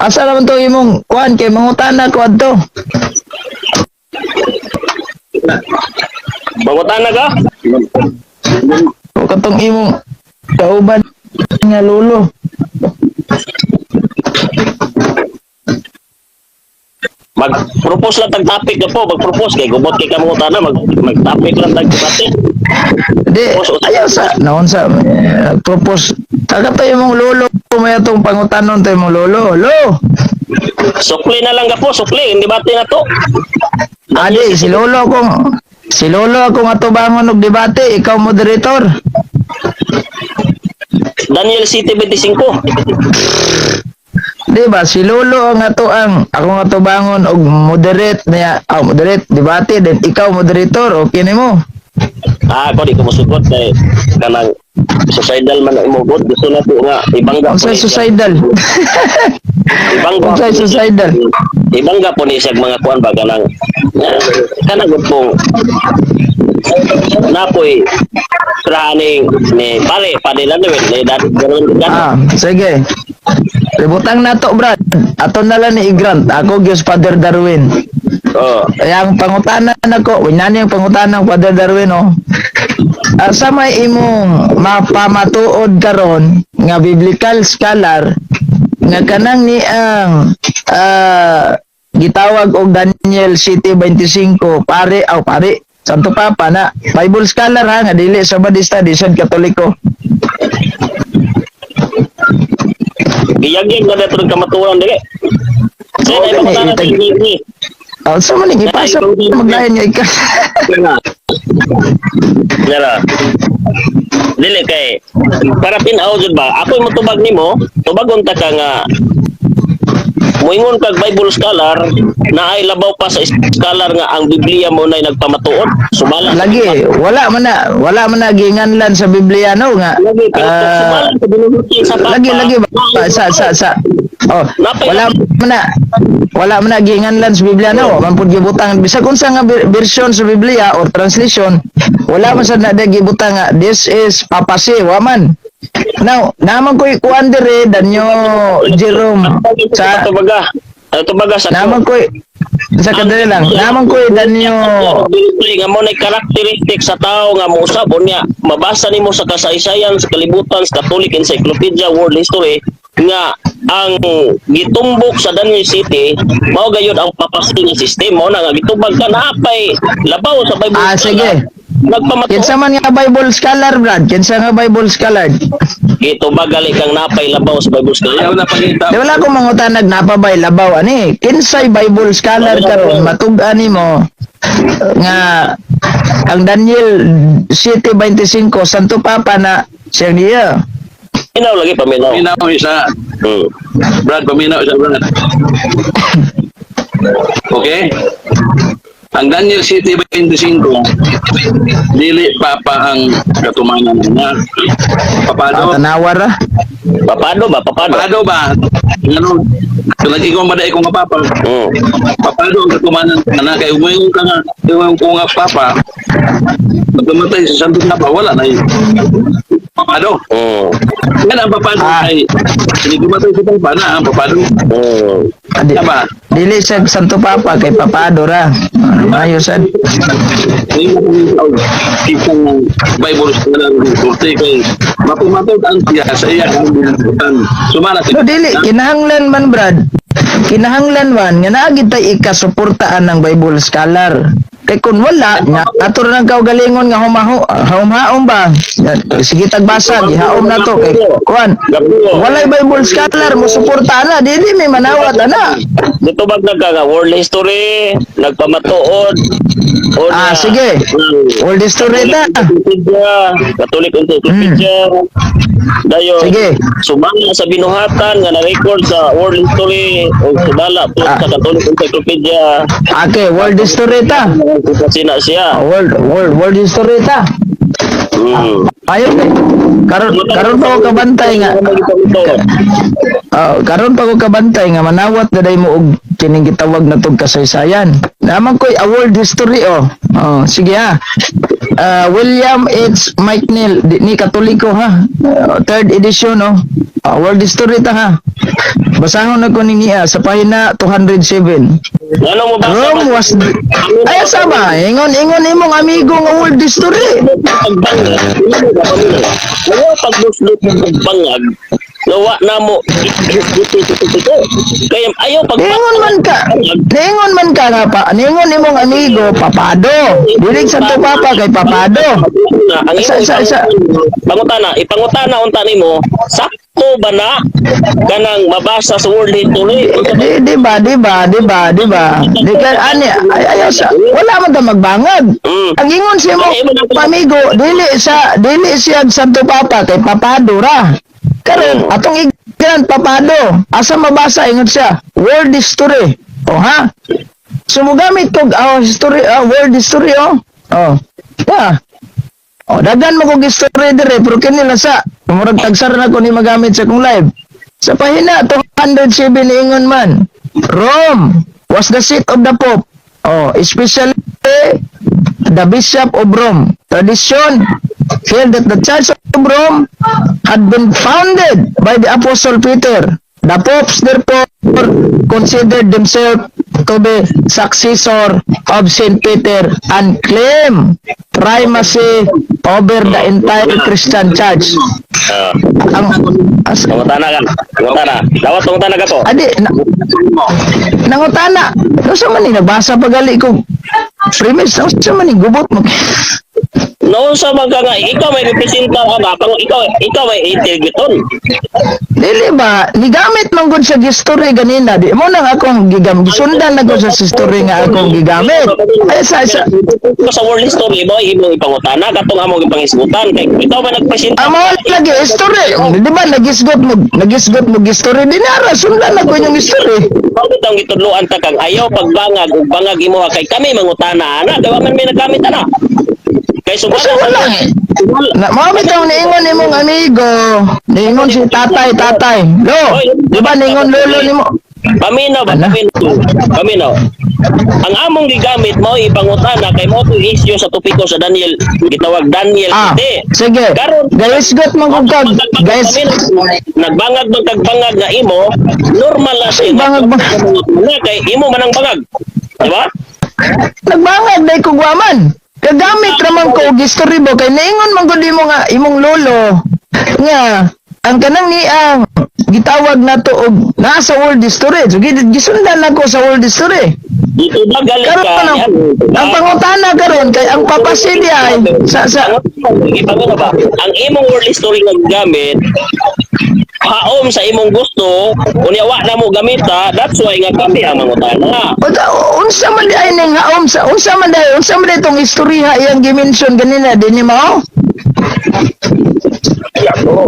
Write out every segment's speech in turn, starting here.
Asa naman to imong kuan kay mangutana ko adto? Mangutana ka? O katong imong kauban nga lolo. Mag-propose lang tag topic na po, mag-propose kay gubot kay ka mangutana, mag-topic lang tag debate. Di, ayaw sa, naon sa, eh, propose. Taga to imong lolo, may atong pangutanon to imong lolo. Lo! Sukli na lang ka po, sukli, hindi debate na to. Adi, si lolo akong atubangon og debate, ikaw moderator. Daniel City 25. Di ba? Si lolo ang ato ang akong atubangon og moderate niya, ah, moderate debate, then ikaw moderator, okay nimo. Ah, ako di ko musugot kay kanang suicidal man ang imugod. Gusto na po nga ibangga po Unsay ni siya. suicidal? Ibangga Unsay po ni siya. suicidal? Ibangga po ni siya mga kuan ba kanang kanang gud pong napoy traning ni pare pare lang ni dad ganun ganun. Ah, sige. Libutang na to, Brad. Ato na lang ni i-grant. Ako gyud Father Darwin. Oh. Kaya ang pangutana nako, nani ang pangutana ng Father Darwin, oh. Asa may imong mapamatuod karon nga biblical scholar nga kanang ni ang gitawag og Daniel City 25 pare aw pare Santo Papa na Bible scholar ha, nga dili sa Badista, di sad Katoliko. Giyag-yag na dito ng kamatuoran dili. Sir, Oo, ay gani, pangutana sa ni. Oh, sa man ning ipasa maglain nga ikaw. Nara. Dili kay para tinaw jud ba? Ako'y motubag nimo, tubagon ta ka nga moingon kag Bible scholar na ay labaw pa sa scholar nga ang Biblia mo na'y nagpamatuod. Sumala. Lagi wala man na ginganlan sa Biblia no nga Lagi pero sumala sa binuhuti sa Papa. lagi lagi ba, sa oh, wala man na ginganlan sa Biblia no man pud gibutang bisag unsa nga version sa Biblia or translation, wala man sad na gibutang nga this is papacy, wa man. Now naman koy kuan dire danyo Jerome sa sa tubaga. Ano tubaga sa naman koy sa kadali lang naman koy danyo. Dili nga mo na characteristic sa tao nga mousab unya mabasa nimo sa kasaysayan sa kalibutan sa Catholic Encyclopedia World History nga ang gitumbok sa Daniel City mao gayud ang papacy nga system mo na nga gitubag ka naapay labaw sa Bible Ah, sige. Nagpamatuod. Kinsa man nga Bible scholar, Brad? Kinsa nga Bible scholar? Gitubag gali kang napay labaw sa Bible scholar. Ayaw na pangita. Di wala ko mangutanag napabay labaw ani. Kinsay Bible scholar karon matug-an nimo nga ang Daniel City 25 Santo Papa na siya niya. Minaw lagi paminaw. Paminaw isa. Brad, paminaw isa, Brad. Okay? Ang Daniel City 25, dili papa ang katumanan na. Papado? Tanawa ra. Papado ba? Papado. Papado ba? Ano? Kung lagi ko maday ko nga papa. Papado ang katumanan na kay umuingon ka nga, umuingon ko nga papa. Pagkamatay sa Santo Papa, wala na yun. Papado. Yan ang papado ay hindi kumatay sa papa na ang papado. Adi, Tama. dili siya Santo Papa kay papado ra. Mayo sad. Kitang Bible scholar ng korte kay mapumatod ang siya sa iya ang binubutan. Sumala No dili kinahanglan man, Brad. Kinahanglan man nga naa gid tay ikasuportaan ng Bible scholar. Kay kun wala nya ato ra nang kaugalingon nga humaho humhaom ba. Sige tagbasa gihaom na to kay kuan. Walay Bible scholar mo suporta na dili may manawat ana. Dito bag nagka nga world history, nagpamatuod. O Ah, na- sige. World history ta. Encyclopedia, Catholic Encyclopedia. Dayon. Sige. Sumala sa binuhatan nga na-record sa world history o sumala po sa Catholic Encyclopedia. Okay, world history ta. Kasi na siya. World world world history ta. Ayo kay karon karon pa ko kabantay nga. Oh, karon pa ko kabantay nga manawat na day mo og kining gitawag na tog kasaysayan. Naman koy a world history oh. Oh, sige ha. William H. McNeil, di, ni Katoliko ha. Third edition, no. World history ta ha. Basahon na ko ni niya sa pahina 207. Ngano mo basa? Rome was Ay asa ba? Ingon ingon imong amigo nga world history. Pagbangag, nga pagbuslot ng pagbangag, nga na mo ito. Kaya ayaw pag Ningon man ka. Ningon man ka nga pa. Ningon imong amigo papado. Dili Santo Papa kay papado. Ang Isa, imong isa, isa. Pangutana, ipangutana unta nimo, sakto ba na kanang mabasa sa world history? Di, di ba, di ba, di ba, di ba? Di ka, ani, ay, ayaw sa, wala man ta magbangag. Ang ingon siya mo, pamigo, dili siya Santo Papa kay papado ra. Karon, atong igran papado. Asa mabasa ingon siya, world history. O ha? So mogamit kog history, world history oh. Oh. Yeah. Oh, dagan mo kog history dire pero kini lang sa murag tagsar na ko ni magamit sa kong live. Sa pahina 207 ingon man, Rome was the seat of the Pope. Oh, especially the Bishop of Rome. Tradition held that the Church of Rome had been founded by the Apostle Peter. The popes therefore considered themselves to be successor of Saint Peter and claim primacy over the entire Christian Church. Ang as, Pangutana ka. Pangutana. Dawat pangutana ka po. Adi na, nangutana. Unsa man ni nabasa pagali ko. Premise unsa man ni gubot mo. Noon sa mga nga, ikaw may representar ka ba? Pang, ikaw may integriton. Dili ba nigamit man gud sa history ganina di mo nang akong gigam gisundan na ko sa history nga akong gigamit. Ay sa Sa world history mo, imong ipangutana, katong among ipangisgutan. Kay ikaw may nagpresenta. Ang mga lagi history, di ba nagisgot mo history dinara sundan na ko inyong history. Bakit ang gitudloan ta kang ayaw pagbangag ug bangag imo kay kami mangutana ana kay wa man may nagamit ana. Kay Kasi wala eh. Na, mao bitaw niingon imong amigo, niingon si tatay, tatay. Lo, di ba niingon lolo nimo? Paminaw ba? Ano? Paminaw. Paminaw. Ang among gigamit mao ipangutana kay mao to issue sa topiko sa Daniel gitawag Daniel Ah, 7. sige. Karon Gaisgot man kog kag guys, nagbangag man kag bangag nga imo, normal na siya. Bangag ba? Na kay imo man ang bangag. Di ba? Nagbangag day kog waman. Kagamit ra man ko og history bo kay niingon man gud imo nga imong lolo nga ang kanang niang gitawag nato og nasa world history. So gisundan na ko sa world history. Dito ba galing Karon ka? ang, ang pangutana karon kay ang papasilya ay sa Ipanguna ba? Ang imong world history nga gamit haom sa imong gusto, unya wa na mo gamita, that's why nga kami ang mangutana. Unsa unsa man di ay ning haom sa unsa man di tong istorya iyang gi-mention ganina dinhi mao?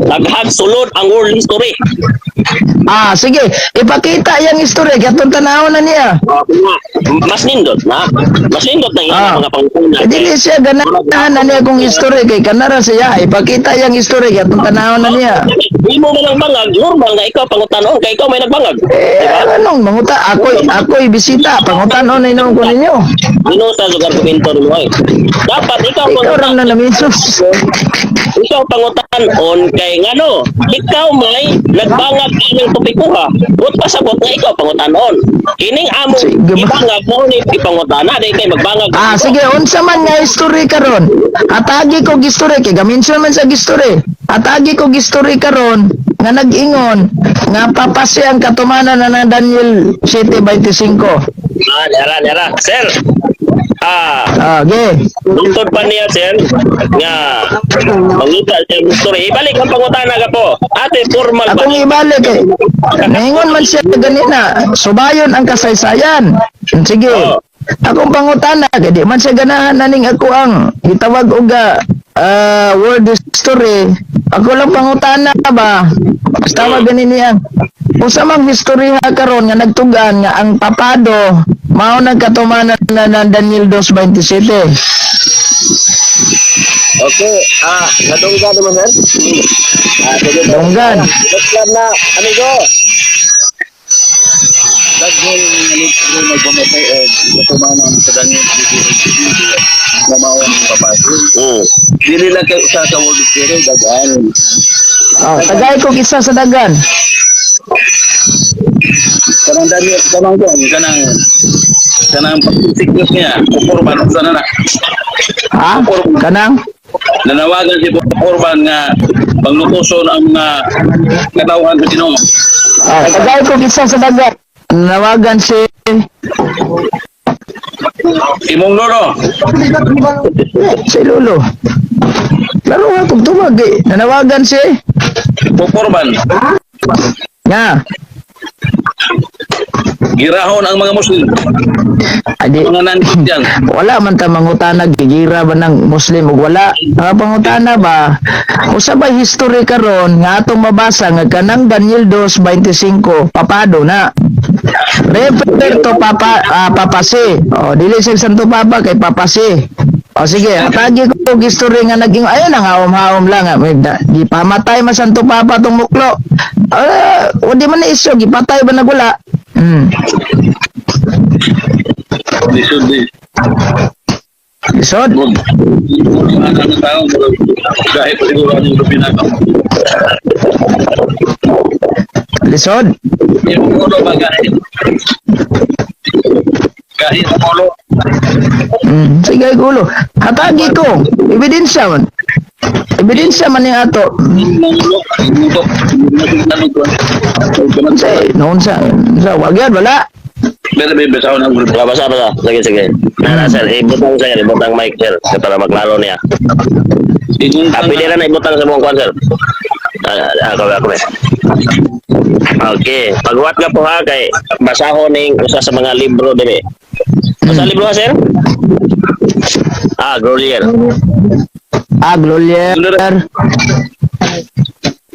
Daghang sulod ang world history. Ah, sige, ipakita iyang istorya kay atong tanawon na niya. Mas nindot na. Mas nindot na iyang mga pangutana. Eh, dili siya ganahan na niya kung history kay kanara siya ipakita iyang history kay atong tanawon na niya. Imo man ang bangag, normal nga ikaw pangutanon kay ikaw may nagbangag. Eh, Diba? anong manguta ako'y bisita pangutanon na inom ko ninyo. Ginusa sa argumento mo eh. Dapat ikaw Ikaw ram na namisos. Ikaw pangutanon kay ngano, ikaw may nagbangag ining topikuha. But pasabot nga ikaw pangutanon. Kining among Sige ba? ibangag mo ni ipangutana di kay magbangag. Ah, sige, unsa man nga history karon? Atagi ko history kay gaminson man sa history. Atagi ko history karon nga nag-ingon nga papasi ang katumanan na ng Daniel 7:25. Ah, nera nera. Sir. Ah, Ah, ge. Lungtod pa niya, sir, nga mangita siya history. Ibalik ang pangutana ka po. Ate, formal ba? Akong ibalik eh. Ningon man siya ganina, subayon ang kasaysayan. Sige. Akong pangutana kay di man siya ganahan naning ako ang gitawag og world history. Ako lang pangutana ba? Basta tawag gani niya. Usa mang historya karon nga nagtugan nga ang papado mao nang katumanan na ng Daniel 2:27. Okay, nadunggan naman, sir. Ah, sige. Dunggan. Dunggan na, amigo. Daghan Magpamatay og katumanan sa Daniel nga mao ang papado. Dili lang kay usa ka world history, daghan. Oh, tagay ko isa sa dagan. Kanang Daniel, kanang kuan, kanang kanang pag-sickness niya, kukurban sa na na. Ha? Kanang Nanawagan si Pope Urban nga panglutuson ang mga katawhan sa Ginoo. Oh, tagay ko isa sa dagan. Nawagan si Imong lolo, si Lolo. Laro nga kung tumag eh. Nanawagan si Pope Urban, nga. Girahon ang mga Muslim, Adi, mga non-Christian. Wala man ta mangutana gigira ba ng Muslim ug wala. Ang pangutana ba, usa ba history karon nga atong mabasa nga kanang Daniel 2:25 papado na. Refer to Papa Papa C. Oh, dili siya Santo Papa kay Papa C. O sige, hatagi ko og history nga naging ayun ang haom-haom lang ah. May gipamatay man Santo Papa tong muklo. Ah, di man na isyo gipatay ba nagwala? Lisod di. Lisod. Good. Ang tao, dahil pa siguro ang pinakaw. Lisod. Imong ulo ba gahi? Gahi ang ulo. Sige gulo. Hatagi ko. Ebidensya man. Ebidensya man yung ato. Imong ulo, imong ulo. Unsa eh, noon sa wag yan wala. Pero may basahon ang grupo. Basa, basa, basa. Sige, sige. Nana, sir. Ibutang, sir. Ibutang mic, sir. Para maglaro niya. Ingon Ah, pwede na ibutang sa buong kwan, sir. Ah, ah, ako, ako. Okay. Pagwat ka po ha, kay basahon ning usa sa mga libro diri. Usa libro ha, sir? Ah, Grolier. Ah, Glolier.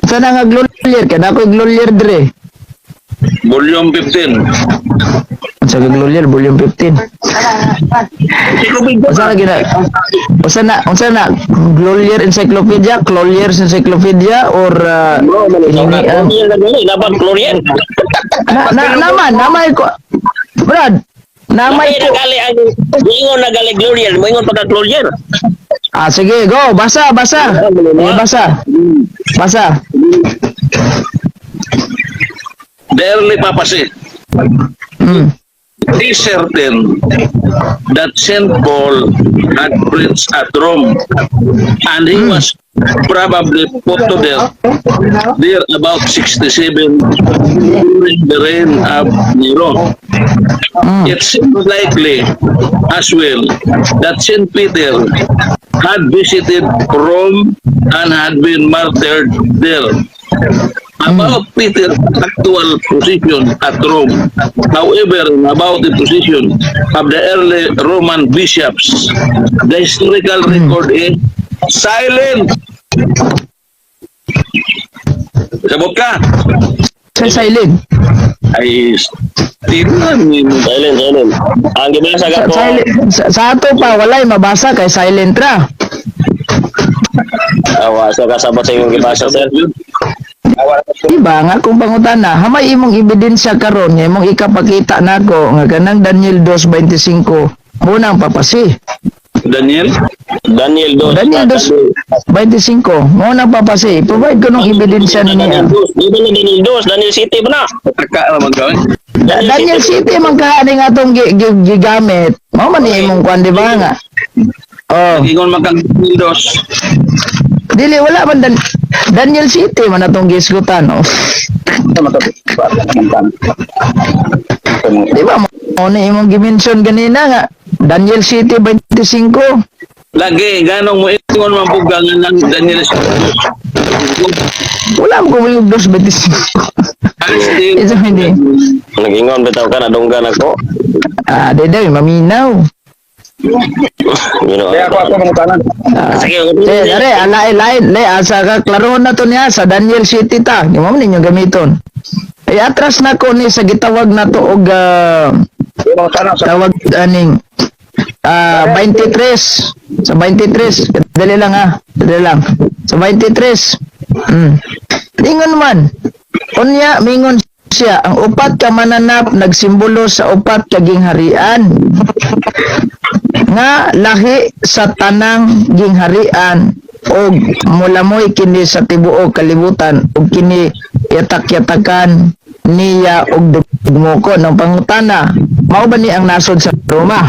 Sa na nga Glolier? Kada ko Glolier dire. Volume 15. Sa Glolier volume 15. Unsa na gina? Unsa na Glolier Encyclopedia, Glolier's Encyclopedia or ini Glorier na gani, laban Glorier. Na, na naman namay ko. Brad, namay Namay ko. na gali ang moingon na gali Glorier, moingon pagka Glorier. Ah, sige, go. Basa, basa. Sige, basa. Basa. The early papacy is certain that St. Paul had preached at Rome and he was probably put to death there about 67 during the reign of Nero. It seems likely as well that St. Peter had visited Rome and had been martyred there. About Peter's actual position at Rome, however, about the position of the early Roman bishops, the historical record is silent. Sabot ka? Sa silent. Ay, tingnan mo. Silent, silent. Ang gibasa Sa, ka po. silent. Sa ato pa, walay mabasa kay silent ra. Awa, so kasabot sa imong gibasa, sir. Diba nga kung pangutana, hamay imong ebidensya karon nga imong ikapakita nako nga kanang Daniel 2:25 munang papasi. Daniel? Daniel 2. Daniel 2:25 munang papasi. Provide ko nung ebidensya niya. Daniel 2. Di ba ni Daniel 2? Daniel City ba na? Pataka naman gawin. Daniel City man kaani nga atong gigamit. Mao man ni imong kwan, di ba nga? Oh, Ingon man kang Windows. Dili wala man Daniel City man atong gisgutan, oh. Di ba mo ni imong gi-mention ganina nga Daniel City 25? Lagi, ganong mo ingon man pug nga ng Daniel. Wala mo ko yung 2:25. Still, Ito hindi. Nag-ingon bitaw ka, nadunggan ako. Ah, di daw, maminaw. You know, Kaya ako ako mangutanan. Ah. Sige, Eh, are, ala, lain, le, asa ka, klarohon na to niya, sa Daniel City ta. Di mo man ninyo gamiton. Ay, atras na ko ni sa gitawag na to og Mangutanan sa tawag aning 23 sa 23. Dali lang ha, dali lang sa 23. Ingon man unya mingon. siya, ang upat ka mananap nagsimbolo sa upat ka gingharian nga lahi sa tanang gingharian og mulamoy kini sa tibuok kalibutan ug kini yatak-yatakan niya og dugmoko. Ng pangutana, mao ba ni ang nasod sa Roma?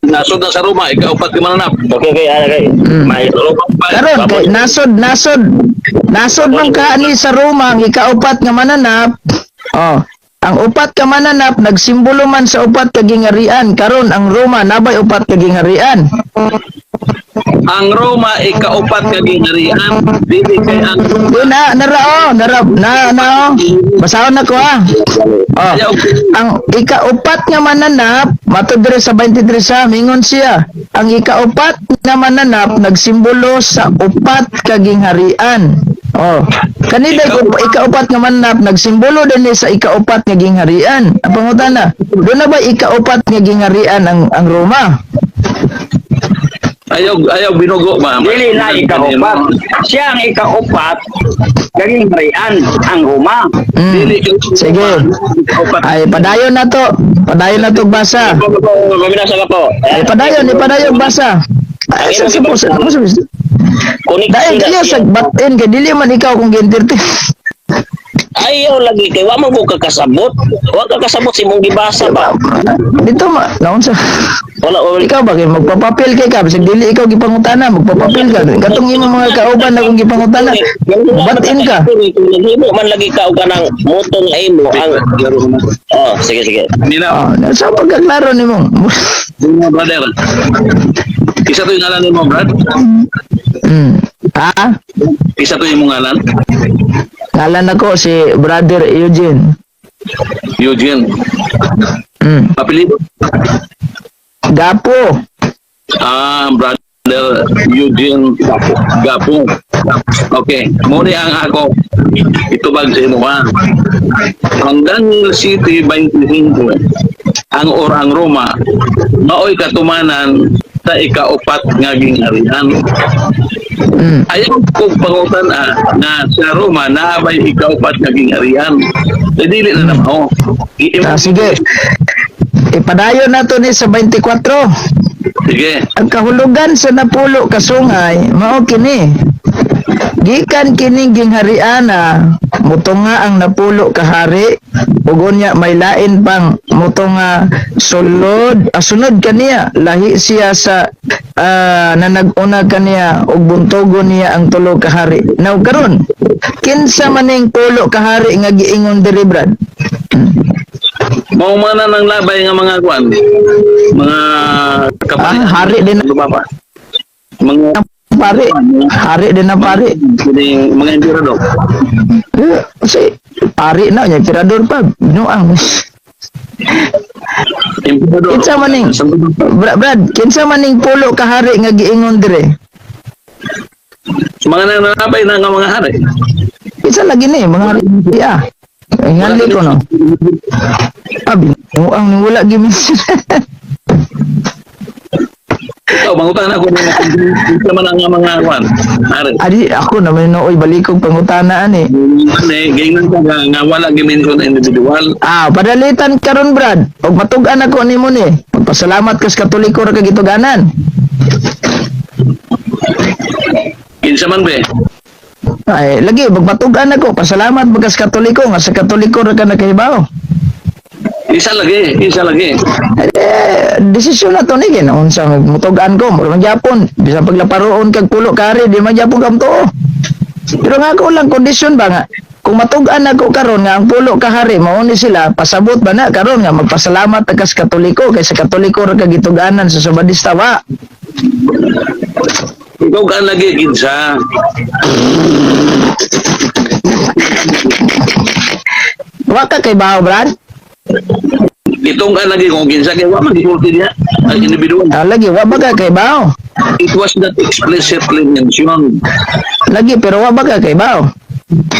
Nasod na sa Roma, ikaupat ka mananap. Okay, ah, okay. May Roma pa. Karon kay nasod nasod nasod man ka ni sa Roma ang ikaupat nga mananap. Oh, ang upat ka mananap nagsimbolo man sa upat ka gingharian. Karon ang Roma nabay upat ka gingharian? Ang Roma, ikaupat ka gingharian. Dili kay ang Di na nara oh, nara na na oh. Basahon na ko ah. Oh. Ayaw. Ang ikaupat nga mananap, matud diri sa 23 sa mingon siya. Ang ikaupat nga mananap nagsimbolo sa upat ka gingharian. Oh. Kanila ikaupat nga mananap nagsimbolo din ni sa ikaupat nga gingharian. Ang pangutana, doon na ba ikaupat nga gingharian ang Roma? Ayaw, ayaw binugo ba? Dili na ikaupat. Siya ang ikaupat, naging harian ang Roma. Dili kay Sige. Ikaupat. Ay padayon na to. Padayon na to basa. Paminasa ka po. Ay padayon, ipadayon basa. Ay sa sa sa sa. Connection Dahil na kaya siya. sa batin kay dili man ikaw kung gi-entertain. Ayaw lagi kay wa man ko kakasabot. Wa ka kasabot sa imong gibasa ba. Dito ma naunsa. Wala wala. Ikaw ba kay magpapapil kay ka bisag dili ikaw gipangutana, magpapapil ka. Katong imong mga kauban na kung gipangutana, batin ka. Naghimo man lagi ka og kanang motong imo ang. Oh, sige sige. Nila, Oh, sa pagkaklaro nimo. nila, brother. Isa to yung ngalan mo, Brad? Ha? Isa to yung ngalan? Ngalan ako si Brother Eugene. Eugene. Apelido? Gapo. Ah, Brother Eugene Gapo. Gapo. Okay. Muni ang ako. Itubag sa imo ha. Ang Daniel City 25, ang or ang Roma, maoy katumanan sa ikaupat nga gingharian. Ayaw kong pangutan ah, na sa Roma naabay ikaupat nga gingharian. Eh, dili na naman oh. Ah, sige. Ipadayon nato ni sa 24. Sige. Ang kahulugan sa napulo kasungay mao kini. Gikan kining ginghariana, mutunga ang napulo ka hari ug unya may lain pang mutunga sulod, sunod kaniya, lahi siya sa nanag-una kaniya ug buntogon niya ang tulo ka hari. Now karon, kinsa maning tulo ka hari nga giingon diri, Brad? Mao man na ng labay nga mga kwan. Mga kapatid. Ah, hari din Ano ba pa? Mga ang pare, hari din ang pare. kining mga emperador. Eh, kasi pare na niya, emperador pa, binuang. Emperador. Kinsa man ning Brad, kinsa man ning pulo ka hari nga giingon dire? Mga nananabay na nga mga hari. Kinsa lagi ni mga hari ah. Ngali ko no. Ah, binuang ni wala gi. Ikaw, mangutan ako ng kinsa man ang mga kwan. Hari. Adi ako naman nooy balikog pangutana ani. Ani, gingnan ka nga wala gi-mention individual. Ah, padalitan karon, Brad. Og matug-an ako nimo ni. Magpasalamat kas Katoliko ra kag gituganan. Kinsa man be? Ay, lagi magmatug-an ako. Pasalamat bagas Katoliko nga sa Katoliko ra ka nakahibaw. Isa lagi, isa lagi. Eh, desisyon na to ni ginaunsa mutug-an ko, mura man gyapon. Bisan paglaparoon kag pulo kari, di man gyapon kam tuo. Pero nga ako lang kondisyon ba nga kung matug-an ako karon nga ang pulo ka hari mao ni sila, pasabot ba na karon nga magpasalamat ta kas Katoliko kay sa Katoliko ra ka gituganan sa Sabadista wa? Ikaw ka lagi kinsa. Wa ka kay bawo, Brad? Itong ka lagi kung kinsa kay wa man gisulti niya ang individual. Ah, lagi wa ba ka kay bawo? It was not explicitly mentioned. Lagi pero wa ba ka kay bawo?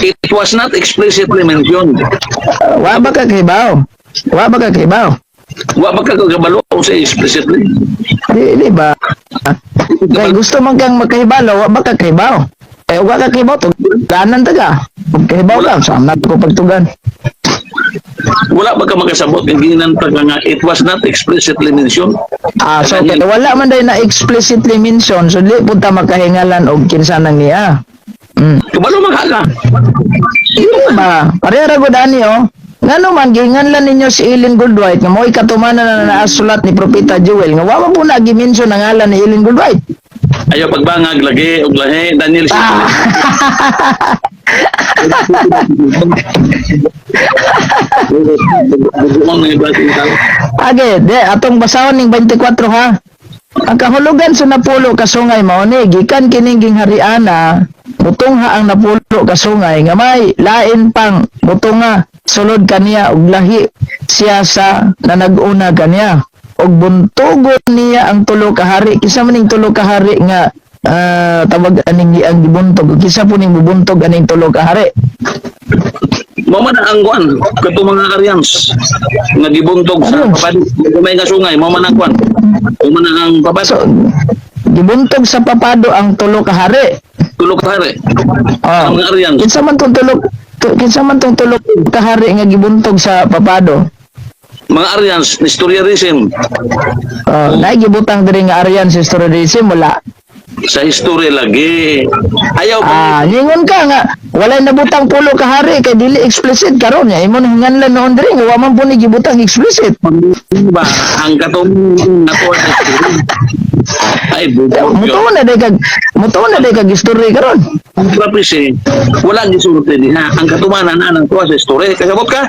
It was not explicitly mentioned. Ah, wa ba ka kay bawo? Wa ba ka kay bawo? Wa ba ka kabalo sa explicitly? Di ba? Kay gusto man kang makahibalo, wa ba ka kay bawo? Eh, uga ka kibaw, tuganan ta ka. Ug kahibaw ka, saan na ko pagtugan. Wala ba ka makasabot ang ginan pa nga it was not explicitly mentioned? Ah, so kay wala man day na explicitly mention, so dili pud ta makahingalan og kinsa nang niya. Kabalo man ka. Dili ba? Pareha ra gud ani oh. Ngano man giinganlan ninyo si Ellen Goodwhite nga mo'y katumanan na naasulat ni Propeta Joel nga wa man po na gi-mention ang ngalan ni Ellen Goodwhite. Ayaw pagbangag lagi og lahi Daniel. Ah. Buong nga iba sa Age, de atong basahon ning 24 ha. Ang kahulugan sa napulo ka sungay mao ni gikan kining ginghariana mutungha ang napulo ka sungay nga may lain pang mutunga sulod kaniya og lahi siya sa nanag-una kaniya og buntugon niya ang tulo ka hari. Kinsa man ning tulo ka hari nga tawag aning ang gibuntog? Kinsa po ning bubuntog aning tulo ka hari? Mao man ang kuan kadto mga Aryans nga gibuntog sa Ano? papad, gamay nga sungay, mao man ang kuan. Mao man ang papad. So gibuntog sa papado ang tulo ka hari. Tulo ka hari. Ah. Ang mga Aryans. Kinsa man tong tulo ka hari nga gibuntog sa papado? Mga Aryans, historianism. Uh, naay gibutang diri nga Aryan sa historism wala. Sa history lagi. Ayaw pa. Ah, ningon ka nga walay nabutang pulo ka hari kay dili explicit karon nya imo hinganlan noon diri nga wa man po ni gibutang explicit. Ba ang katong ato sa history. Ay, bugo. Mutuo na day kag history karon. Ang prophecy, wala gisulti diha. Ang katumanan na ang tuwa sa history. Kasabot ka?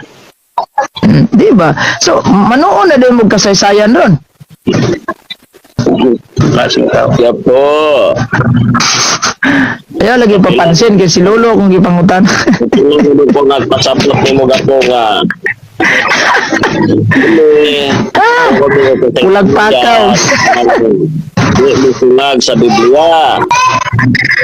Di ba? So manuon na day mo kasaysayan ron. Klaseng tao. Ya po. Ayaw lagi papansin kay si Lolo kung gipangutan. Tulong ko nagpasabot nimo gapo nga. Ah, Kulag pakaw. Di mo sa Biblia.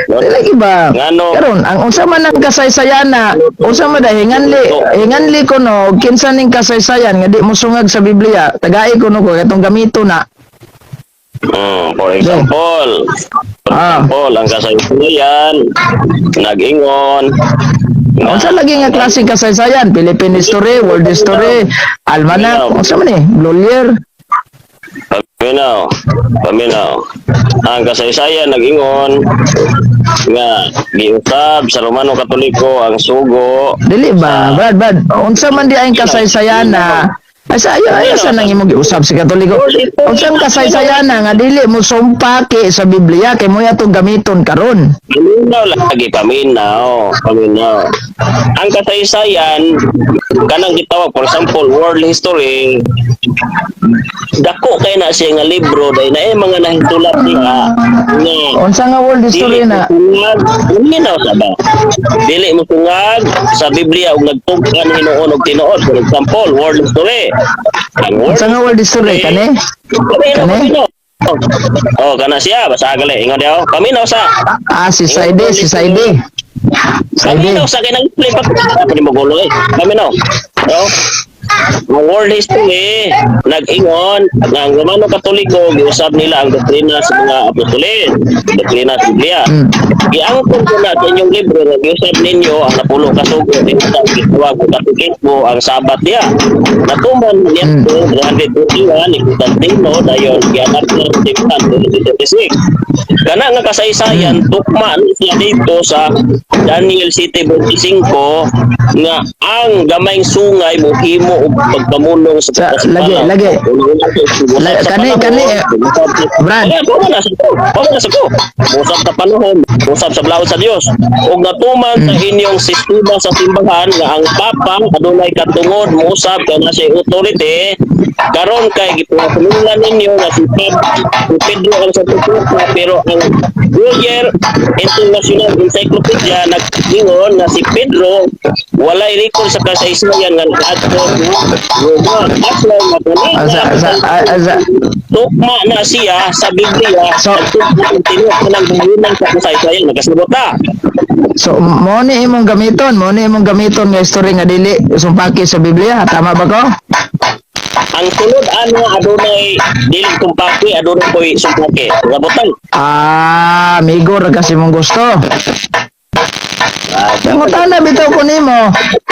Di lagi ba? Ngano? Karon ang unsa man ang kasaysayan na, unsa man da hinganli, hinganli ko no kinsa ning kasaysayan nga di mo sungag sa Biblia, tagai ko no ko katong gamito na. For example, for example, ang kasaysayan nag-ingon nga Unsa lagi nga klaseng kasaysayan? Philippine history, world history, almanac, unsa man ni? Lolier. Paminaw, paminaw. Ang kasaysayan nag-ingon nga giusab sa Romano Katoliko ang sugo. Dili ba? Brad, Brad, unsa man di ang kasaysayan na ay sa ayo ayo sa nang imong giusab sa Katoliko. Unsa ang kasaysayan na nga dili mo sumpaki sa Biblia kay mo atong gamiton karon? Paminaw lagi, paminaw, paminaw. Ang kasaysayan kanang gitawag, for example, world history, dako kay na siya nga libro dahil na mga nahitulat niya nga Unsa nga world history dili na? mo sungag, paminaw sa ba? Dili mo sungag sa Biblia ug nagtugkan hinuon og tinuod. For example, world history. Ang world Unsa nga world history kani? Paminaw, Kani? paminaw. Oh, kana siya basta gali ingon daw. Paminaw sa. Ah, si Saide, si Saide. Saide. Paminaw sa kay nag-explain pa pa ni mo eh. Paminaw. No? Ang world history nag-ingon nga ang Romano Katoliko giusab nila ang doktrina sa mga apostoles, doktrina sa Biblia. Giangkon ko na sa inyong libro nga giusab ninyo ang napulo ka sugo dinhi sa gitawag og katekismo ang Sabat niya. Natuman niya 321 ni Constantino dayon gianap ng Stephen 336. Kana nga kasaysayan tukma ni siya dito sa Daniel 7:25 nga ang gamayng sungay mohimo og pagpamulong sa Lagi, lagi. Kani, kani, Brad. Pamuna sa ko. Usab sa panahon, usab sa blaon sa Dios. Ug natuman sa inyong sistema sa simbahan nga ang papa adunay katungod mousab kay na siya authority karon kay gipasunungan ninyo nga si si Pedro ang sa Papa, pero ang Goyer International Encyclopedia nag-ingon nga si Pedro walay record sa kasaysayan nga nakaadto sa Roma. Ato nga tukma na siya sa Biblia So- sa tinuod ng bahinan sa kasaysayan nagkasabot ta. So mo ni imong gamiton, mo ni imong gamiton nga history nga dili sumpaki sa Biblia, tama ba ko? Ang sulod ano adunay dili tumpaki, adunay koy sumpaki. Kabutan. Ah, migo ra kasi mong gusto. Nangutana bitaw ko nimo.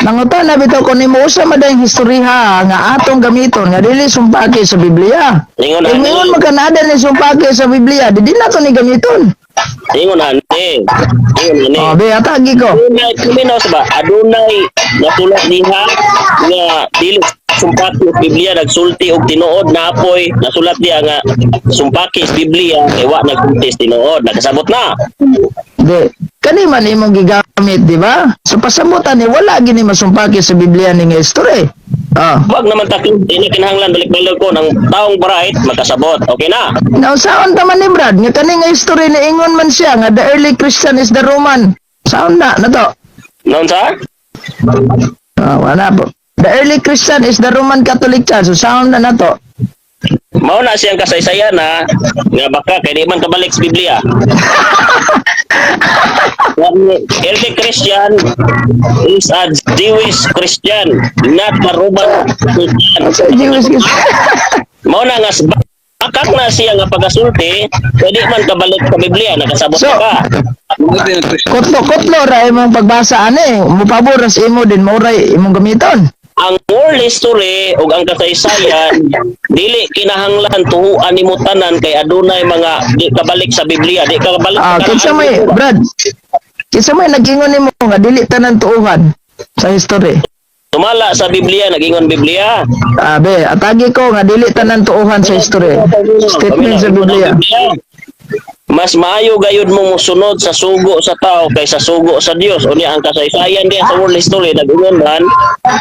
Nangutana bitaw ko nimo usa man dayang historiha nga atong gamiton nga dili sumpaki sa Biblia. Ingon Kung ani. ingon man ka naa ni sumpaki sa Biblia, di na to ni gamiton. Ingon ani. Ingon ani. Oh, be atagi ko. Adunay kuminaw sa ba? Adunay nasulat diha nga dili sumpaki sa Biblia, nagsulti og tinuod na apoy nasulat diha nga sumpaki sa Biblia kay wa nagsulti sa tinuod? Nakasabot na? Di. Kani man imong gigamit, di ba? So pasamutan ni wala gini masumpaki sa Biblia ni nga history. Oh. Wag naman taklo, di na kinahanglan balik-balik ko ng taong bright makasabot. Okay na. Nausaon ta man ni Brad nga kani nga history ni ingon man siya nga the early Christian is the Roman. Saon na na to? Naon sa? Ah, wala po. The early Christian is the Roman Catholic Church. So saon na na to? Mao na siyang kasaysayan na nga baka kay di man kabalik sa Biblia. Ang early Christian is a Jewish Christian, not a Roman Christian. Sa Jewish Christian. Mao na nga bakak na siya nga pagasulti kay di man kabalik sa Biblia. Nakasabot So, na ka? Buti nga Christian. Kutlo-kutlo ra imong pagbasa ani. Mupabor ra sa imo din mao ray imong gamiton. Ang world history ug ang kasaysayan, dili kinahanglan tuhuan nimo tanan kay adunay mga di kabalik sa Biblia, di kabalik Ah, sa kinsa may Brad? Kinsa may nag-ingon nimo nga dili tanan tuuhan sa history? Tumala sa Biblia, nagingon Biblia. Ah, be, atagi ko nga dili tanan tuuhan sa history. Statement sa Biblia. Mas maayo gayud mo mosunod sa sugo sa tao kaysa sugo sa Dios. Unya ang kasaysayan diya sa world history nag-ingon man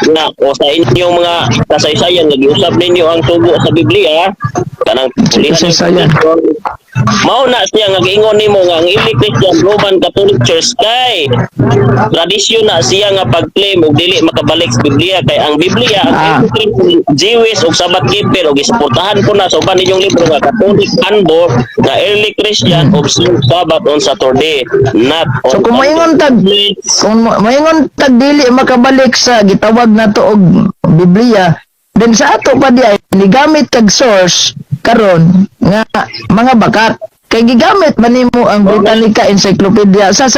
na o sa inyong mga kasaysayan nga giusab ninyo ang sugo sa Biblia kanang pulihan. Kasaysayan. Mao na siya nga giingon nimo nga ang early Christian Roman Catholic Church kay tradisyon na siya nga pag-claim og dili makabalik sa Biblia, kay ang Biblia ang early Christian Jewish ug Sabbath keeper, ug gisuportahan ko na sa uban ninyong libro nga Catholic Handbook nga early Christian observe Sabbath on Saturday, not on So kung moingon tag dili makabalik sa gitawag nato og Biblia, then sa ato pa di ay nigamit kag source karon nga mga bakat kay gigamit man nimo ang Britannica Encyclopedia sa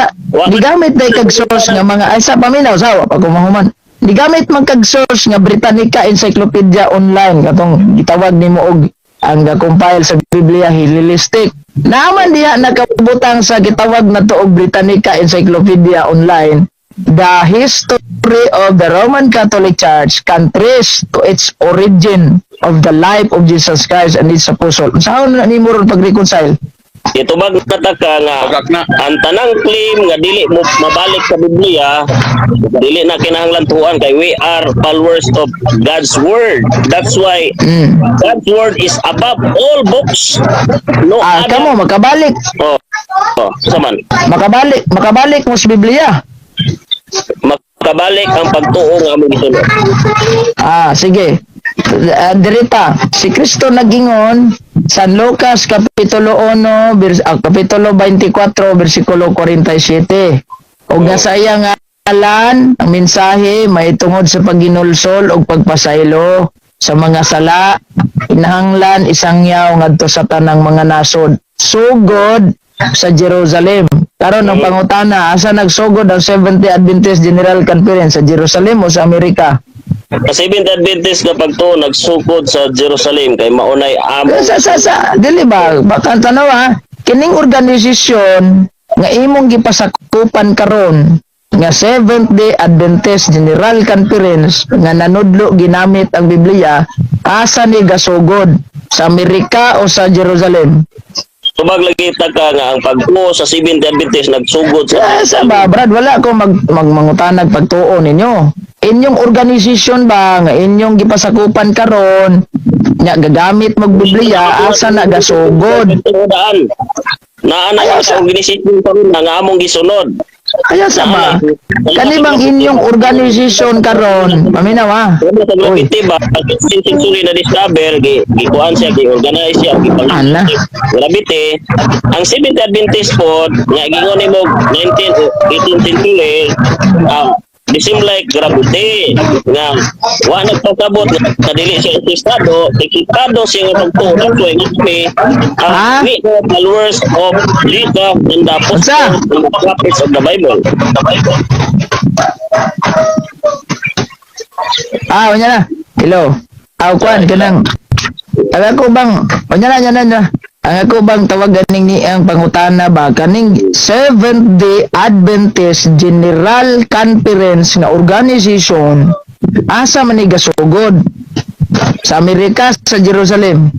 gigamit day kag source nga mga ay sa paminaw sa wa pa ko mahuman, gigamit man kag source nga Britannica Encyclopedia Online katong gitawag nimo og ang ga-compile sa Biblia Hellenistic. Naaman diha nakabutang sa gitawag na to og Britannica Encyclopedia Online, "The history of the Roman Catholic Church can trace to its origin of the life of Jesus Christ and its apostle." Saan na nimo ron pag-reconcile? Itubag na ta ka nga Pagak na. Ang tanang claim nga dili mo mabalik sa Biblia, dili na kinahanglan tuan kay we are followers of God's word. That's why God's word is above all books. No Ah, other. kamo makabalik, Oh, sa man. makabalik mo sa Biblia. Makabalik ang pagtuo nga among gisunod. Ah, sige. Dirita, si Kristo nagingon San Lucas kapitulo 1 kapitulo 24 bersikulo 47. Og nga sa iyang ngalan ang mensahe mahitungod sa pagginulsol ug pagpasaylo sa mga sala kinahanglan isangyaw ngadto sa tanang mga nasod sugod sa Jerusalem. Karon ang pangutana, asa nagsugod ang Seventh-day Adventist General Conference, sa Jerusalem o sa Amerika? Sa Seventh Adventist nga pagtuo nagsugod sa Jerusalem kay maunay among Sa dili ba? Baka tanaw ha, kining organisasyon nga imong gipasakupan karon nga Seventh Day Adventist General Conference nga nanudlo ginamit ang Biblia, asa ni gasugod? Sa Amerika o sa Jerusalem? Tubag lagi ta ka nga ang pagtuo sa Seventh Adventist nagsugod sa Sa ba, Brad, wala ko magmangutanag pagtuo ninyo. Inyong organisasyon ba nga inyong gipasakupan karon nya gagamit mag Biblia, asa na gasugod? Daan. Naa na Ayaw sa organisasyon karon na nga among gisunod. Kaya sa ba? Kani bang inyong organisasyon karon? Paminaw ha. Ano sa Uy. graffiti ba? 16th century na discover, gikuan siya, gi-organize siya, gipang Ala. Graffiti. Ang Seventh Adventist po, nga gingon nimo 19 o 18th century, The same like gravity nga wa nagpasabot nga dili siya eksistado, eksistado siya nga pagtuo. That's why nga kami Ha? we are followers of Jesus and the apostles Unsa? and the prophets of the Bible. The Bible. Ah, unya na. Hello. Ah, kwan kanang ang ako bang unya na, unya na, unya na. Ang ako bang tawag ganing ni ang pangutana ba kaning Seventh Day Adventist General Conference nga organization, asa man ni gasugod? Sa Amerika, sa Jerusalem?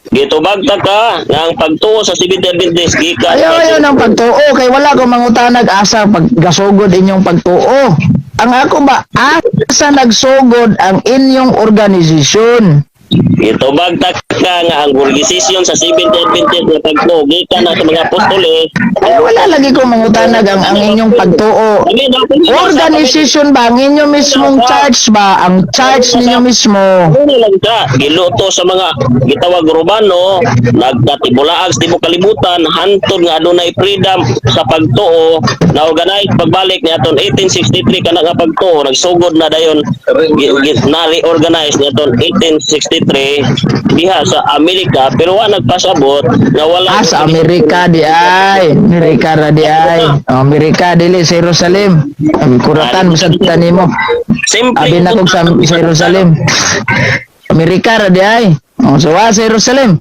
Gitubag ta ka nga ang pagtuo sa Seventh Day Adventist gikan Ayaw, ayaw ng pagtuo kay wala ko mangutanag asa pag gasugod inyong pagtuo. Ang ako ba, asa nagsugod ang inyong organisasyon? Gitubag ta ka nga ang organisasyon sa Seventh Day Adventist nga pagtuo gikan na sa mga apostoles. Ay, wala lagi ko mangutanag ang inyong pagtuo. Organization ba? Ang inyo mismong church ba? Ang church ninyo mismo? Ano lang ka, giluto sa mga gitawag Romano, nagkatibulaag sa tibuok kalibutan, hantod nga adunay freedom sa pagtuo, na organize pagbalik ni aton 1863 kana nga pagtuo, nagsugod na dayon na reorganize ni aton 1863 diha sa Amerika, pero wa nagpasabot nga wala Ah, sa Amerika di ay. Amerika ra di ay. Oh, Amerika dili sa Jerusalem. Ang kuratan bisag tanimo. Simple. Abi na kog sa Jerusalem. Amerika ra di ay. Oh, so wa sa Jerusalem.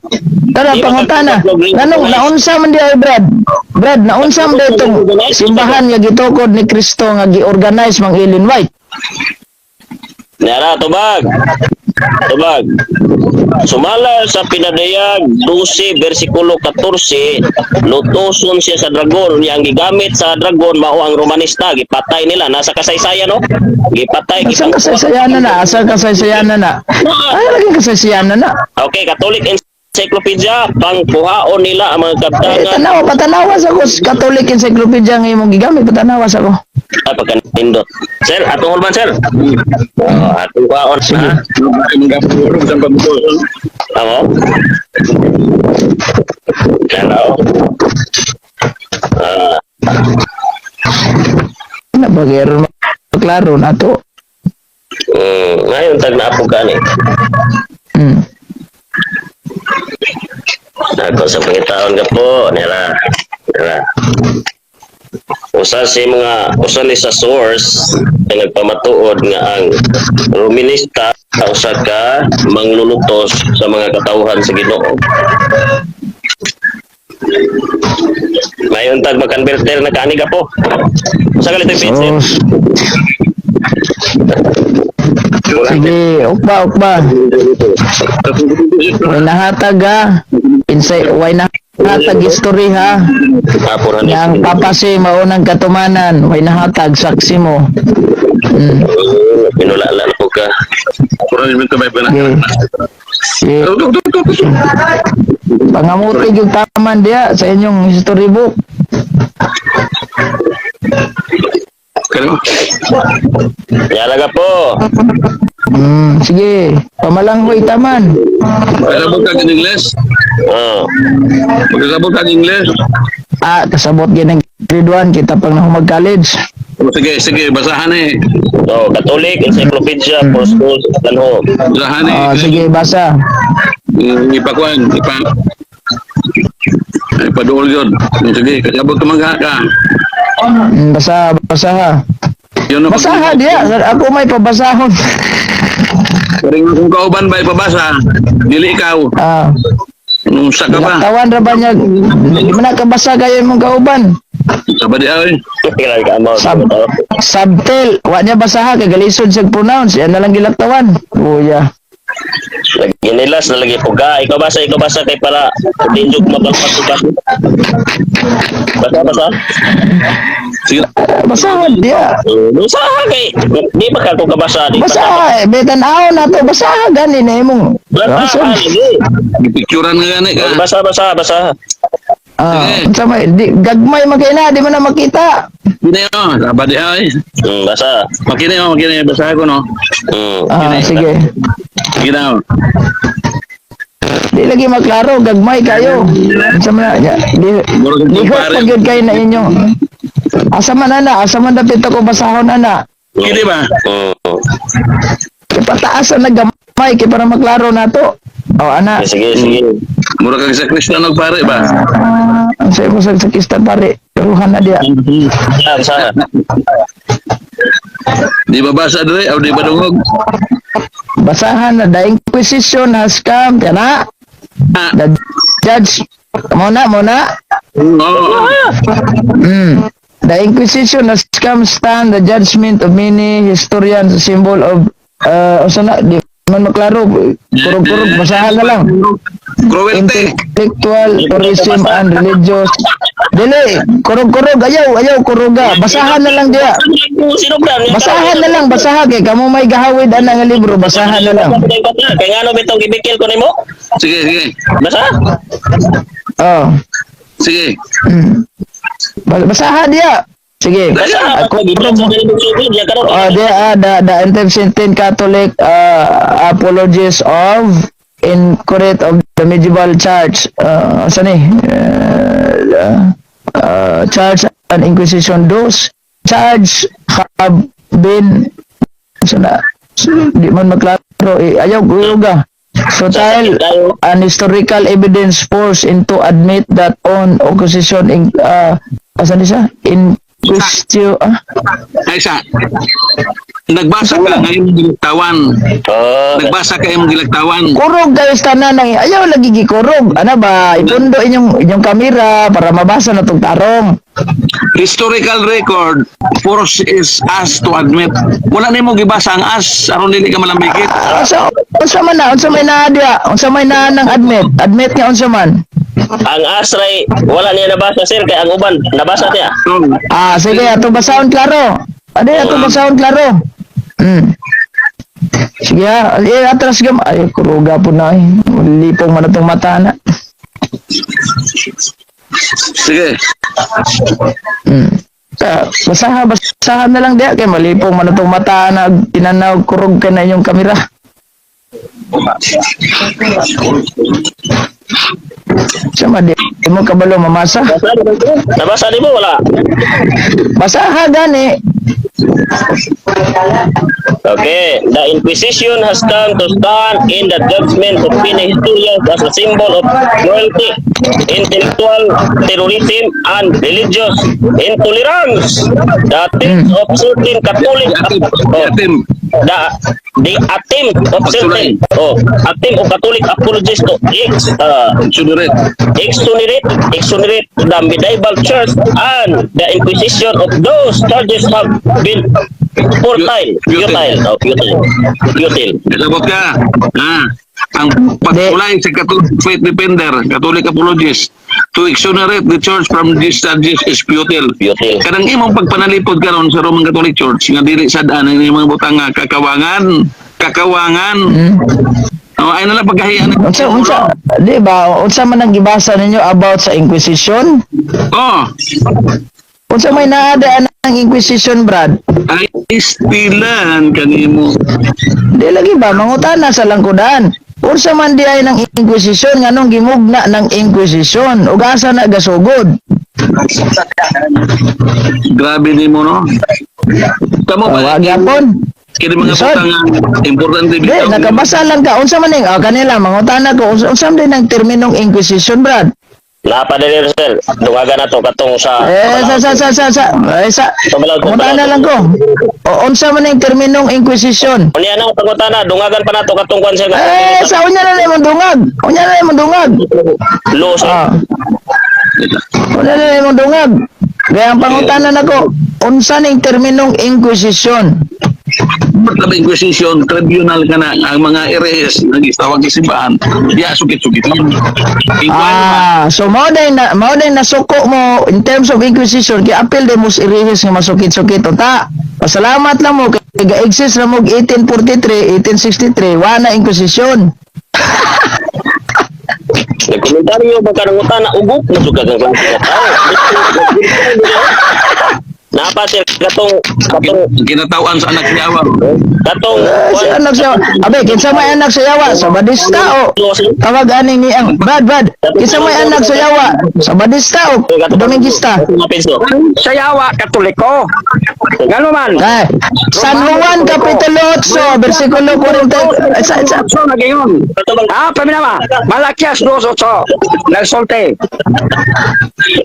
Tara, pangutana. Nganong naunsa man di ay, Brad? Brad, naunsa man di itong simbahan nga gitukod ni Kristo nga gi-organize mang Ellen White? Nara, tubag. Tubag. Sumala sa Pinadayag 12 versikulo 14, lutoson siya sa dragon. Unya ang gigamit sa dragon mao ang Romanista, gipatay nila nasa kasaysayan, no? Gipatay. Asang kasaysayan na na? Asang kasaysayan na na? Ay, laging kasaysayan na na. Okay, Catholic Encyclopedia, pangkuhaon nila ang mga Eh, kaptangan. tanawa, patanawa sa ko. Catholic Encyclopedia nga imong gigamit, patanawa sa ko. Ay, pagkanindot. Sir, atong hulman, sir. Oh, atong kuhaon. Sige. Ha? Tama? Hello. Ah, Na bagay ron klaro na to. Ngayon tag naapog ka ni. Ako sa pangitaon ka po, nila. Nila. Usa si mga usa ni sa source ang nagpamatuod nga ang Romanista usa ka manglulutos sa mga katawhan sa Ginoo. Mayon tag makonverter na kaani ka po. Usa ka litong page. So, sige, ukba, ukba. Way nahatag ha. Insay, way nahatag history ha. Ah, 400. Nga ang papasi maunang katumanan, way nahatag saksi mo. Pinulala na po ka. Sige. Sige. Pangamuti yung taman diya sa inyong history book. Yala ka po. Sige, pamalanghoy taman. Pagkasabot ka ng Ingles? Oh. Pagkasabot ka ng Ingles? Ah, kasabot gid ng grade 1 kita pang nahumag college. O, sige, sige, basahan eh. So, Catholic Encyclopedia for Schools and Home. Basahan eh. Ah, sige, basa. Ipakuan, ipaduol yun. Sige, kasabot ka mga ka. Basa, basa ha. Yun ang Basa ha diya. Ako may pabasahon. Pero kung kauban ba ipabasa, dili ikaw. Ah, Nung sa ka ba? tawan ra ba niya? Di man nakabasa kayo imong kauban. Sa ba di ay? Kailan ka mo? Subtel, wa niya basaha kay galisod siya pronounce. Yan na lang gilaktawan. Kuya. Ginilas na lagi po ka. Ikaw basa kay para hindi jud mapalpat ko ba. Basa, basa. Sige. Basahan diya. Basa kay di ba ka ko kabasa di. Basa, eh, betan-aw na to. Basaha gani na imong. Basa lagi. Picturean nga gani ka. Basa, basa, basa. Ah, unsa may di, gagmay man kay na di man na makita. Kini oh, sa ba di ay? Basa. Makini oh, makini basahan ko no. Ah, sige. Sige na. oh. Di lagi maklaro, gagmay kayo. Unsa man na, di, lihok pa gyud kayo na inyo. Asa man ana, asa man dapit ako basahon ana. Kini ba? Mm. Kay pataasan na gamay kay para maklaro nato. Oh, ana. Sige, sige. Mura kag sa Kristiyano pare ba? Ah, ang sayo ko sa sakistan pare. Karuhan na diya. Sa sa Di ba basa dire o di ba dungog? Basahan na the Inquisition has come. Kana. Ah. The judge. Mo na, mo na. Oo. The Inquisition has come stand the judgment of many historians, a symbol of usa na di man maklaro, kurog-kurog, basahan na lang. Cruelty. Intellectual tourism and religious, dili kurog-kurog, ayaw ayaw kuruga, basahan na lang diya. Sino ba? Basahan na lang, basahan kay kamo may gahawid ana nga libro, basahan na lang. Kay ngano bitong gibikil ko nimo? Sige, sige. Basa? Oh. Sige. Basahan diya, sige. Basa. Ako. Gibikil sa sugod ya karon. Oh, they are the anti Catholic apologists of incorrect of the medieval church. Saan eh? Church and Inquisition. Those charge have been sana di man maklaro eh. Ayaw guyuga. So tile an historical evidence force into admit that on opposition in asan di siya? In question ah. Ay sa nagbasa ka nga imong gilagtawan. Oh, Nagbasa ka imong gilagtawan. Kurog kayo sa tanan ng ayaw lagi gikurog. Ano ba, ipundo inyong inyong kamera para mabasa na tong tarong. Historical record forces us to admit. Wala nimo gibasa ang as aron dili ka malambigit. Ah, unsa unsa man na, unsa may naa diya, unsa may naa ng admit, admit nga unsa man. Ang asray wala niya nabasa, sir, kay ang uban nabasa niya. So, Ah, sige, ato basahon klaro. Ade ato basahon klaro. Sige ah, eh, atras gam ay kuruga po na eh. Lipong man atong mata na. Sige. Sa basaha basahan na lang diya kay malipong man atong mata na tinanaw kurog ka na inyong kamera. Sama di mo kabalo mamasa. Nabasa di mo wala? Basaha gani. Okay, the Inquisition has come to stand in the judgment of many historians as a symbol of cruelty, intellectual terrorism, and religious intolerance. The attempt of certain Catholic Yatim, oh, yatim. the attempt of certain oh, attempt of Catholic apologists to Exonerate. exonerate the medieval church and the Inquisition of those charges have been fertile, futile, oh, futile, futile. Kasabot ka. Ah, ang pagkulay sa Catholic Faith Defender, Catholic Apologist, to exonerate the church from these charges is futile. Futile. Kanang imong pagpanalipod karon sa Roman Catholic Church nga dili sad-an ang imong butang nga kakawangan, kakawangan. Oh, ay nala pagkahiyan. Unsa unsa di ba unsa man ang gibasa ninyo about sa Inquisition? Oh, Unsa may naa ang Inquisition, Brad? Ay istilan kanimo. Di lagi ba mangutana sa langkudan. Unsa man di ay ng Inquisition, nganong gimugna ng Inquisition ug asa na gasugod? Grabe nimo, no. Kamo ba? Wa gyapon. Kini mga Lisod. butang nga importante Di, bitaw. nakabasa lang ka. Unsa man ning oh, kanila mangutana ko unsa, unsa man din ang terminong Inquisition, Brad? Napa din, sir. Dungagan na to katong sa Eh, sa sa sa sa sa eh, sa Tumalaw, mangutana tumalaw. lang ko. O, unsa man ning terminong Inquisition? Unya na pangutana, dungagan pa nato katong kwan, sir. Eh, sa unya na lang imong dungag. Unya na lang imong dungag. Lo, sir. Ah. Unya na lang imong dungag. Kaya ang pangutana nako, unsa ning terminong Inquisition? Ba't na ba Inquisition, tribunal ka na, ang mga RS, nag-istawag sa simbahan, diya sukit-sukit lang. Inquire ba? Ah, so mao day nasuko mo in terms of Inquisition kay apil day mo irihis nga masukit-sukit unta. Pasalamat lang mo kay ga-exist na mo og 1843, 1863, wa na Inquisition. Nagkomentaryo ba ka ng utana, ugok na suka kang klase ka tao. Napa sir katong katong Ginatawan sa anak ni Awa. katong Eh, si anak siya. Abe, kinsa may anak sa yawa? Sa Badista o tawag ani ni ang Brad, Brad. Kinsa may anak sa yawa? Sa Badista o Domingista? Penso. Sa yawa, Katoliko. Gano man? Eh, San Juan Kapitulo 8, versikulo 40. Eh, sa, 8 nagayon. Ah, paminawa. Malakias 2:8. Nagsulti.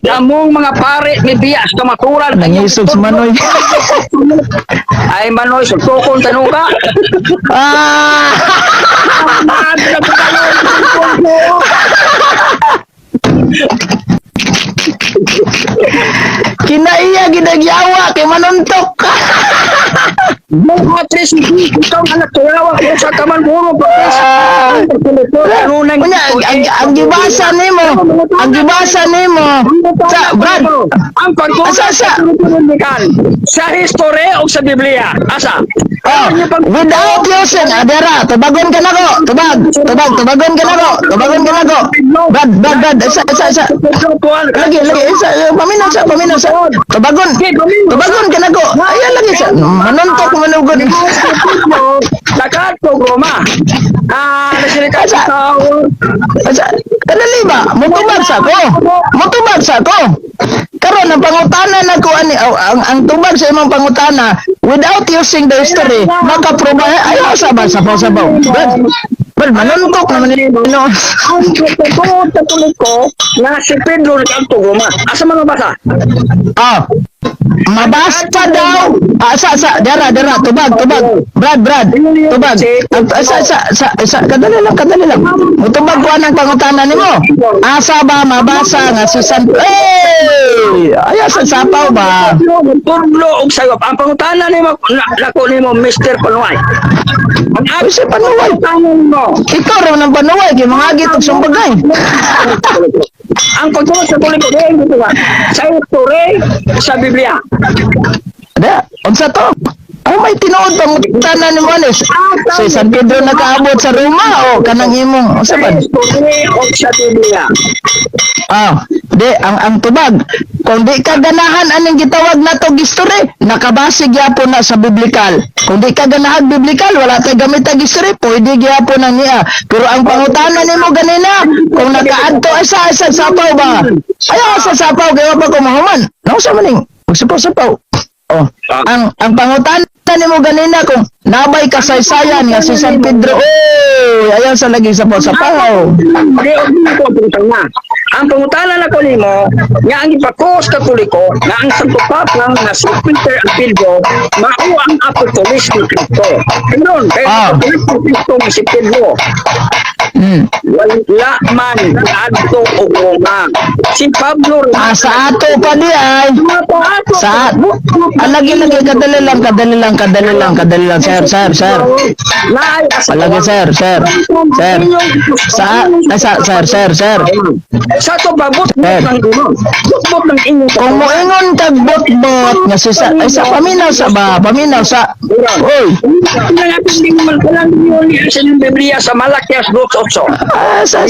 Namong mga pare ni biya sa kamaturan. Nangisog si Manoy. Ay Manoy, sugtukon tanuga. Ah! Kinaiya ginagyawa kay manuntok. Mga tres, ikaw ang anak tuyawa kung sa kaman muro pa. Ah! Unya, ang gibasa nimo, ang gibasa nimo. Sa Brad, Ang pagkuhan Asa, asa? sa history o sa Biblia. Asa? Oh, without using, adera, tubagon ka nako, tubag, tubag, tubagon ka nako, tubagon ka nako. Brad, Brad, Brad, isa, isa, isa. Lagi, lagi, isa, paminaw sa, paminaw sa. Tubagon, tubagon ka nako. Ayan lagi sa, manuntok manugod. Lakat ko Roma. Ah, nasilika Asa? sa Asa, kadali ba? Mutubag sa ko. Mutubag sa ko. Karon ang pangutana nako ani aw, ang tubag sa imong pangutana without using the history makaproba ayaw sa ba sabaw sabaw. Brad, Brad, manuntok naman ni no. Ang totoo Katoliko nga si Pedro nagkanto Roma. Asa man mabasa? Ah. Mabasta daw. Ah, sa dara dara tubag tubag. Brad, Brad, tubag. Ang, sa kadali lang, kadali lang. Mutubag ko anang pangutana nimo. Asa ba mabasa nga si San Eh! Ayaw sa sapaw ba? Tudlo og sayop. Ang pangutana nimo nako nimo Mr. Panuay. Ang Uy, si Panuay. pangutana nimo. Ikaw raw ng panuway kay mga agit og sumbagay. Ang pagtulog sa Katoliko diin dito ba? Sa history sa Biblia. Da, unsa to? Oh, may tinuod pangutana nimo anis. Si San Pedro nakaabot sa Roma o kanang imong unsa Sa ba? history o sa Biblia. Ah, di ang tubag. Kung di ka ganahan aning gitawag nato history, nakabase gyapon na sa biblical. Kung di ka ganahan biblical, wala tay gamit ang history, pwede gyapon na niya. Pero ang pangutana nimo ganina, kung nakaadto ay sa sapaw ba? Ayaw sa sapaw kay wa pa ko mahuman. Nausa man ning magsapaw-sapaw. Oh, ang pangutana nimo ganina kung nabay kasaysayan nga si San Pedro, oy, ayaw sa lagi sapaw sapaw. Di og ko ang pangutana. Ang pangutana nako nimo nga ang gipakos Katoliko nga ang Santo Papa nga si Peter ang Pedro mao ang apostolis ni Kristo. Karon kay apostolis ni Kristo nga si Pedro. Wala man adto og Roma. Si Pablo Ah, sa ato pa di ay. Sa ah, lagi lagi kadali lang, kadali lang, kadali lang, kadali lang, sir, sir, sir. Palagi, sir, sir, sir. Sa ay, sa sir, sir, sir. Sa to ba bot Sir. ng inyo. Bot ng inyo. Kung moingon kag bot-bot nga si sa ay sa paminaw sa ba, paminaw sa. Oy, Tingnan natin din naman kalang yun sa inyong Biblia sa Malakias 2:8. ah, sa.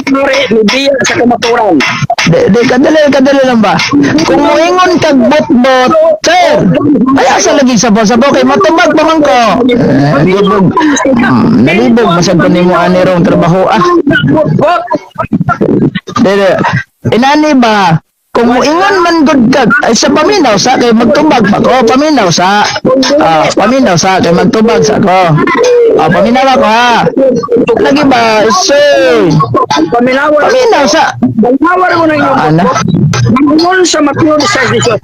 Pare, Biblia sa kamaturan. Di, di kadali kadali lang ba? Kung moingon kag bot-bot, sir. Ay asa lagi sa sabaw kay matubag pa man ko. Eh, nalibog. Nalibog masag ko nimo ani rong trabaho ah. Bot-bot. Dili. Inani ba? Kung moingon man gud ka ay sa paminaw sa kay magtubag pa ko, paminaw sa. Ah, paminaw sa kay magtubag sa ko. Ah, paminaw ako ha. Lagi ba? Sir. Paminawar. Paminaw sa. Paminawar mo na inyong Ah, ana. bot-bot. Mangon sa Mateo 16:18.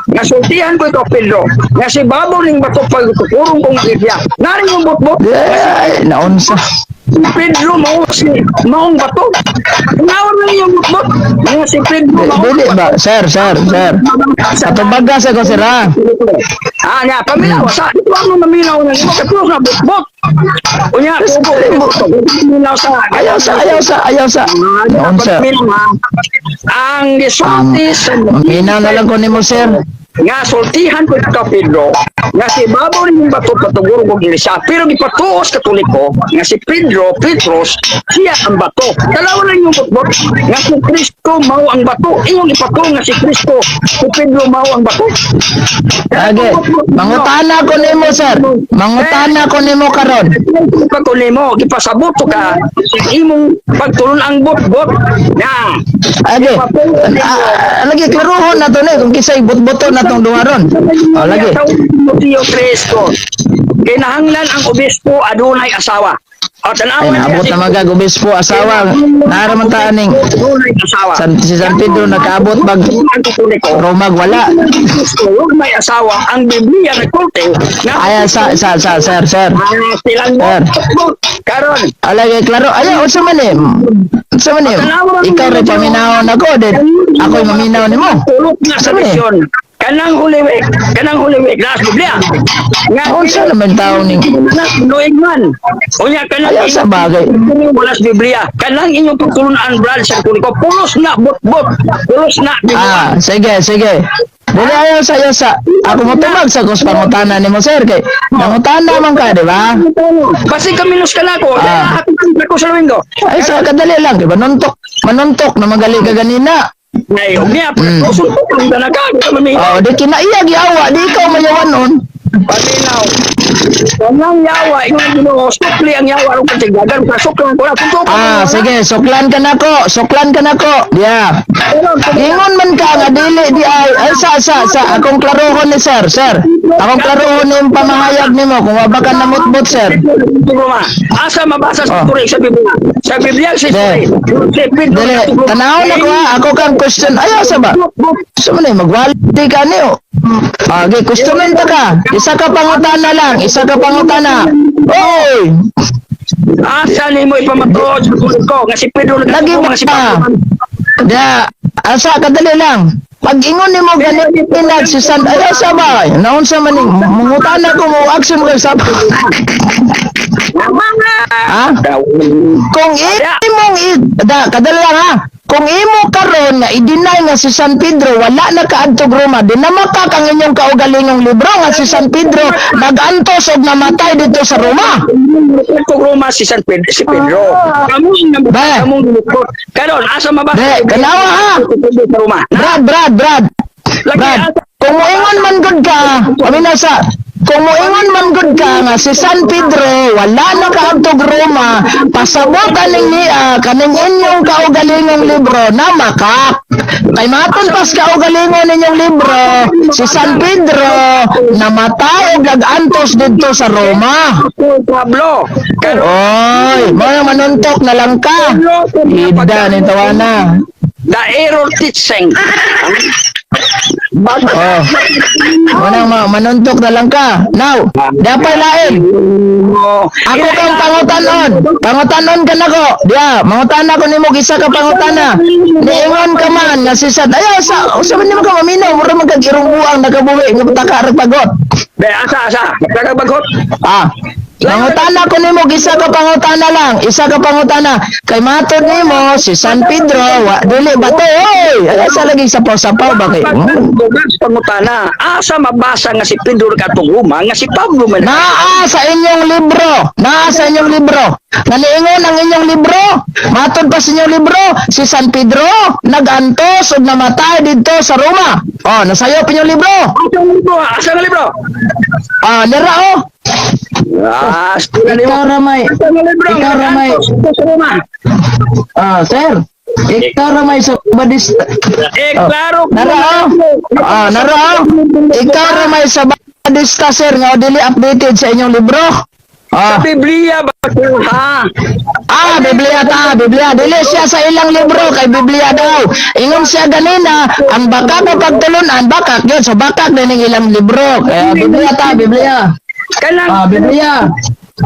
Nasultihan ko ikaw, Pedro. Nga si babaw ning bato pagtukurong kong iglesia. Nari yung bot-bot. Ay, naunsa. Si Pedro mao si maong bato. Nawar na yung bot-bot. Nga si Pedro maong Dili ba? Sir, sir, sir. Katubaga sa ko sir ha. Ah, nya, paminaw sa ito ang maminaw na nimo kay na bot-bot. Unya, kubo paminaw sa Ayaw sa, ayaw sa, ayaw sa. Naunsa. Paminaw, ha. Ang gisulti sa Maminaw na lang ko nimo sir. Nga sultihan ko ka, Pedro, nga si babaw ning bato patuguro og iglesia, pero gipatuos Katoliko nga si Pedro, Petros, siya ang bato. Tanawa lang yung botbot nga si Kristo mao ang bato. Iyong ipatuo nga si Kristo, si Pedro mao ang bato. Lagi. Mangutana ko nimo, sir. Mangutana ko nimo karon. Pa ko nimo, gipasabot ka sa imong pagtulon ang botbot na Age. Ah, lagi klarohon na to ni kung kisay bot-boto na tong duha ron. Oh, lagi. Timoteo 3:2. Kinahanglan ang obispo adunay asawa. O tanawa Ay, naabot na magag obispo asawa. Naaraman ta aning adunay asawa. Si San Pedro nakaabot bag Ang Katoliko. Romag wala. Huwag may asawa, ang Biblia nagkulte na Ay, sa sir, sir. Ah, silang Sir. karon. Alay, klaro. Ay, unsa man eh? Unsa man eh? Ikaw rin paminawon ako, then ako'y maminaw nimo. Tulok na sa Ano eh? misyon. Kanang Holy Week, kanang Holy Week, nasa Biblia. Nga Unsa naman tao ning Noig man. Unya kanang Ayaw sa bagay. Wala sa Biblia. Kanang inyong pagtulunan, Brad, sa Katoliko, pulos na bot-bot. Pulos na Biblia. Ah, sige, sige. Dili ayaw sa ayaw sa. Ako mo tumag sa kus pangutana nimo, sir, kay nangutana man ka, di ba? Basi kaminos ka na ako. Ah. Dahil ako sa Linggo. Ay sa kadali lang, di ba? Nuntok, manuntok na magali ka ganina. Ay, huwag niya. Suntok lang na ka. Di ka mamihil. Oh, di kinaiya giawa, di ikaw mayawan nun. Paminaw. Kanang yawa, ingon Ginoo, sukli ang yawa aron katigdagan ka suklan ko na suntok. Ah, sige, suklan ka nako, suklan ka nako. Yeah. Ingon man ka nga dili di ay ay sa akong klarohon ni sir, sir. Akong klarohon ni yung pamahayag nimo kung wa ba ka namutbot, sir. Asa mabasa sa Oh. turi sa Biblia? Sa Biblia sa Dili. turi. Si Pedro Dili, tanaw na ko ha, ako kang question. Ayaw sa ba? Sa man eh, magwali ka niyo. Ah, okay, questionin ta ka. Isa ka pangutana lang, isa ka pangutana. Oy, Asa nimo ipamatuod sa turi ko nga si Pedro Lagi nagatuo nga si ba? Pablo. Da, asa kadali lang. Pag ingon nimo ganit pinag si San ayaw sa ba? Naunsa man ni mangutana ko mo action mo kay sa Ha? Kung imong da kadali lang ha. Kung imo karon nga i-deny nga si San Pedro wala na kaadtog Roma, dinamaka kang inyong kaugalingong libro nga si San Pedro nagantos og namatay dito sa Roma. Kung Roma si San Pedro, si Pedro. Kamo ang Ba. kamong lukot. Karon asa mabasa? Be, kanawa ha. Sa Roma. Brad, Brad, Brad. Lagi Brad, asa kung moingon man gud ka, kami na sa kung moingon man gud ka nga si San Pedro wala na kaadtog Roma, pasabot aning niya kaning inyong kaugalingong libro na makak. Kay matun pas kaugalingon ninyong libro, si San Pedro namatay og nag-antos didto sa Roma. Pablo. Karon Oy, mo manuntok na lang ka. Ida ni tawana. The error teaching. Bago. Oh. Manang manuntok na lang ka. Now, dapat lain. Ako kang pangutanon. Pangutanon ka nako. Diya, mangutana ko nimo isa ka pangutana. Niingon ka man nga si Sad. Ayaw sa usa man nimo ka maminaw, mura man kag irong buang nakabuhi nga pataka ra pagot. Be, asa, asa. Nagkabagot. Ah. Mangutana ko nimo isa ka pangutana lang, isa ka pangutana. Kay matod nimo si San Pedro, wa dili ba to? Oy, ayaw sa lagi sapaw-sapaw ba kay? Pag pangutana, asa mabasa nga si Pedro katong Roma, nga si Pablo man. Naa sa inyong libro. Naa sa inyong libro. Naniingon ang inyong libro. Matod pa sa inyong libro, si San Pedro nagantos ug namatay didto sa Roma. Oh, nasayop inyong libro. Asa ang libro? Asa ang libro? Ah, nira oh. Ah, sila nimo. Ikaw ramay. Asa ang libro? Ikaw, Ramay. Nag-antos sa Roma. Ah, sir. Ikaw ramay sa badis. Eh, Oh. klaro. Nara oh. Ah, nara oh. Ikaw ramay sa badista, sir, nga dili updated sa inyong libro. Sa Ah. Biblia ba ha? Ah, Biblia ta, Biblia. Dili siya sa ilang libro kay Biblia daw. Ingon siya ganina, ang bakak o pagtulunan, bakak yun. So bakak din ang ilang libro. Kaya Biblia ta, Biblia. Kanang Ah, Biblia.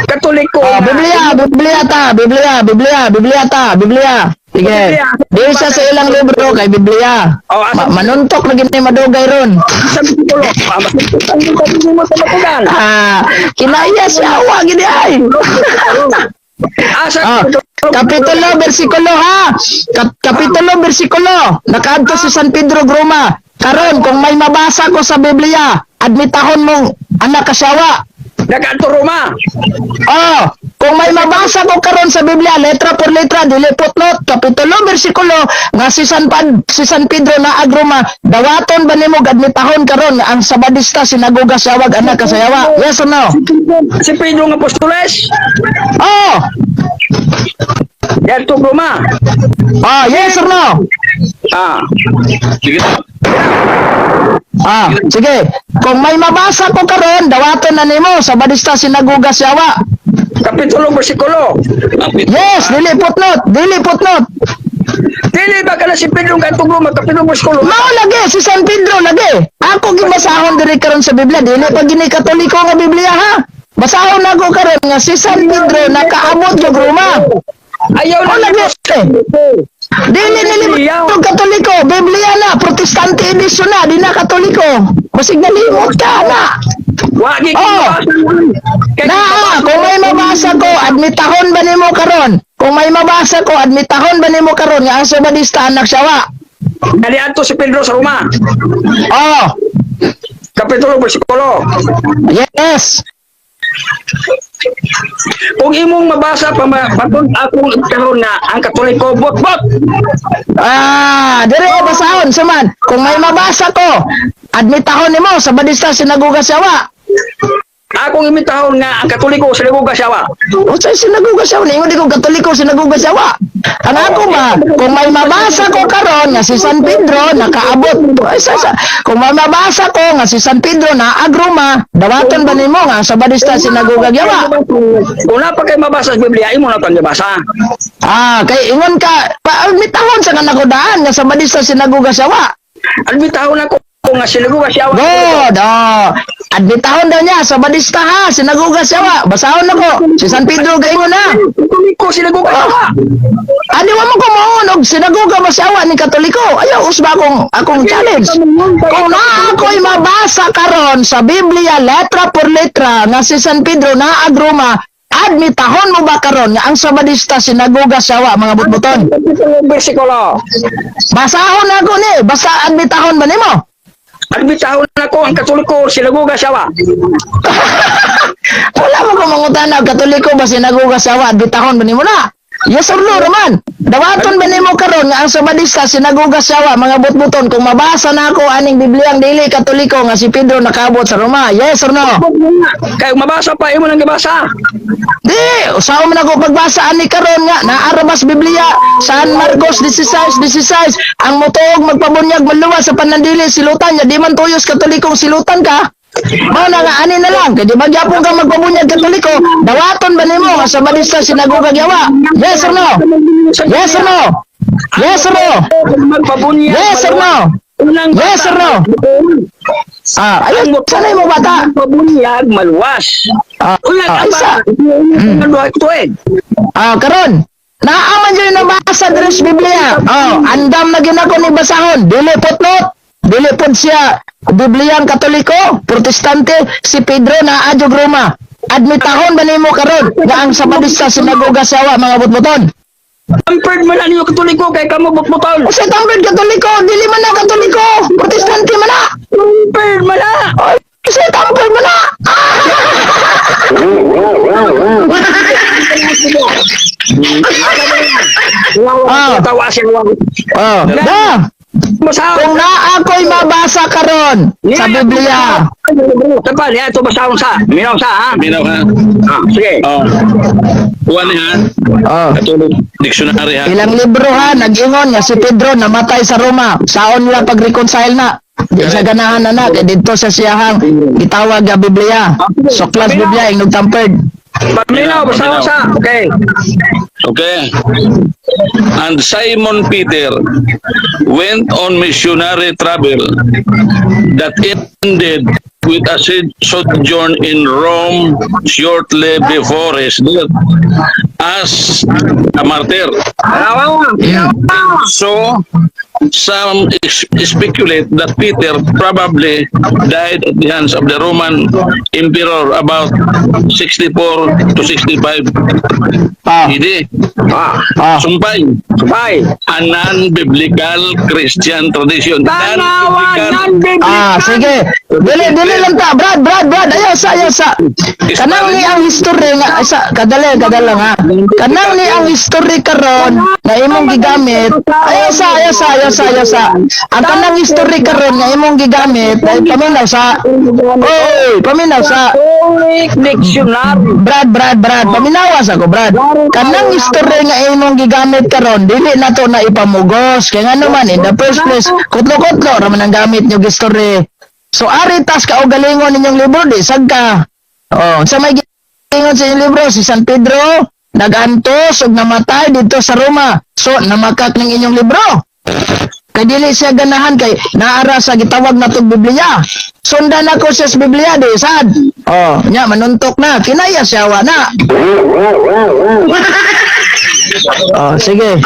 Katoliko. Ah, Biblia, Biblia ta, Biblia, Biblia, Biblia ta, Biblia. Sige. Dili siya sa ilang libro kay Biblia. Oh, asa Manuntok na gini madugay ron. sa Biblia. Ah, mas ang mo sa matugan. Ah, kinaya siya awa gini ay. Asa Ah, kapitulo, bersikulo ha. Kapitulo, bersikulo. Nakaadto si San Pedro Groma. Karon kung may mabasa ko sa Biblia, admitahon mong anak kasawa. Nakaadto Roma. Oh, kung may mabasa ko karon sa Biblia, letra por letra, dili footnote, kapitulo, bersikulo, nga si San Pedro na agroma, dawaton ba nimo admitahon karon nga ang Sabadista sinagoga sawag anak kasayawa? Yes or no? Si Pedro nga apostoles, Oh, diadto Roma. oh, yes or no? Ah, Sige. Ah, sige. Kung may mabasa ko karon, dawaton na nimo Sabadista sinagoga sawa. Kapitulo bersikulo. Yes, dili footnote, dili footnote. Dili ba kana si Pedro nga adto Roma, kapitulo bersikulo? Mao lagi si San Pedro lagi. Ako gibasahon diri karon sa Biblia, dili pa gini Katoliko nga Biblia ha. Basahon nako karon nga si San Pedro nakaabot og Roma. Ayaw Mao na lagi. Dili nili Katoliko, Biblia na, Protestante edition na, di na Katoliko. Basig nalimot ka na. Wa gi Oh. Kay Na, kung may mabasa ko, admitahon ba nimo karon? Kung may mabasa ko, admitahon ba nimo karon nga ang Sabadista anak sawa? Naliadto si Pedro sa Roma. Oh, Kapitulo bersikulo. yes. Kung imong mabasa pa patun akong karon na ang Katoliko bot-bot. Ah, dire basahon suman. Kung may mabasa ko, admitahon nimo Sabadista sinagoga sawa. Akong imitahon nga ang Katoliko sinagoga siyawa. Unsay sinagoga sawa? Ningon di ko Katoliko sinagoga sawa. Ang ako ba, kung may mabasa ko karon nga si San Pedro nakaabot. Ay, kung may mabasa ko nga si San Pedro na agruma, dawaton ba nimo nga ang Sabadista sinagoga yawa? Kung na pa kay mabasa sa Biblia, imo na kang gibasa. Ah, kay ingon ka, pa admitahon sa kanakudaan nga Sabadista sinagoga sawa. Admitahon ako nga sinagoga siyawa. Good. Oh. Admitahon daw niya Sabadista ha, sinagoga sawa. Basahon ako. Si San Pedro gaingon na. Katoliko sinagoga siyawa. Ani wa mo ko moon og sinagoga ba sawa ni Katoliko? Ayaw usba akong challenge. Kung naa ako'y mabasa karon sa Biblia letra por letra nga si San Pedro na agruma, admitahon mo ba karon nga ang Sabadista sinagoga sawa mga butbuton? Kapitulo bersikulo. Basahon ako ni, basta admitahon ba nimo? Admitahon ako ang Katoliko sinagoga siyawa. Wala mo ko mangutana og Katoliko ba sinagoga sawa, admitahon ba nimo na? Yes or no, Roman? Dawaton ba nimo karon nga ang Sabadista sinagoga sawa mga butbuton kung mabasa na ako aning Bibliang dili Katoliko nga si Pedro nakaabot sa Roma? Yes or no? Kay mabasa pa imo nang gibasa. Di, usaha man ako pagbasa ani karon nga naarabas Biblia San Marcos 16:16 ang motuog magpabunyag maluwas sa panandili silutan niya di man tuyos Katolikong silutan ka. Mao na nga ani na lang kay di magyapon ka magpabunyag Katoliko, dawaton ba nimo nga Sabadista sinagoga yawa? Yes or no? Yes or no? Yes or no? Magpabunyag. Yes or no? Unang Yes or no? Ah, ayun, sanay mo bata. Magpabunyag maluwas. Ah, Unang ah, isa. Maluwas tuig. Ah, karon. Naaman dyan nabasa diri sa Biblia. Oh, andam na gyud ako ni basahon. Dili footnote. Dili pod siya Bibliang Katoliko, Protestante, si Pedro na adyo Roma. Admitahon ba nimo karon nga ang Sabadista sinagoga sawa mga butbuton? Pampered man na ninyo Katoliko kay kamo butbuton. Usa tampered Katoliko, dili man na Katoliko, Protestante man na. Pampered man na. Oy, usa tampered man na. Ah. Tawa siya. Oh, da. Basahon. Kung naa ako'y mabasa karon sa Biblia. Tapa niya ito basahon sa. Minaw sa ha. Minaw ha. Ah, sige. Oh. Kuha ni ha. Oh. Catholic dictionary ha. Ilang libro ha, nag-ingon nga si Pedro namatay sa Roma. Saon nila pag-reconcile na. Di sa ganahan na na, kay didto sa siyahang gitawag nga Biblia. So class Biblia, ingnog tampered. Paminaw, basahon sa. Okay. Okay. And Simon Peter went on missionary travel that ended with a sojourn in Rome shortly before his death as a martyr. Alawa. So, some speculate that Peter probably died at the hands of the Roman emperor about 64 to 65 Ah, Hindi. Ah, Sumpay. Subay. A non-biblical Christian tradition. Tanawa, non-biblical. Ah, sige. Dili, dili lang ta. Brad, Brad, Brad. Ayaw sa, ayaw sa. Kanang ni ang history nga isa kadali, kadali lang ha. Kanang ni ang history karon nga imong gigamit. Ayaw sa, ayaw sa, ayaw sa, ayaw sa. Ang kanang history karon nga imong gigamit ay paminaw sa. Oy, paminaw sa. Catholic Dictionary. Brad, Brad, Brad, paminawas ako, Brad. Kanang istorya nga imong gigamit karon, dili na to na ipamugos. Kay nga naman, in the first place, kutlo-kutlo raman ang gamit nyo gistory. So, ari tas kaugalingon ninyong libro, di sad ka. Oh, sa may giingon sa inyong libro, si San Pedro, nagantos ug namatay dito sa Roma. So, namakak ng inyong libro. Kay dili siya ganahan kay naara sa gitawag na tog Biblia. Sundan ako siya sa Biblia di sad. Oh, nya manuntok na kinaya siya wa na. Oh, sige.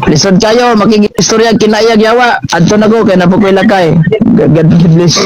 Lisod kayo makigistorya kinaya yawa. Adto na ko kay napukoy lakay. God bless.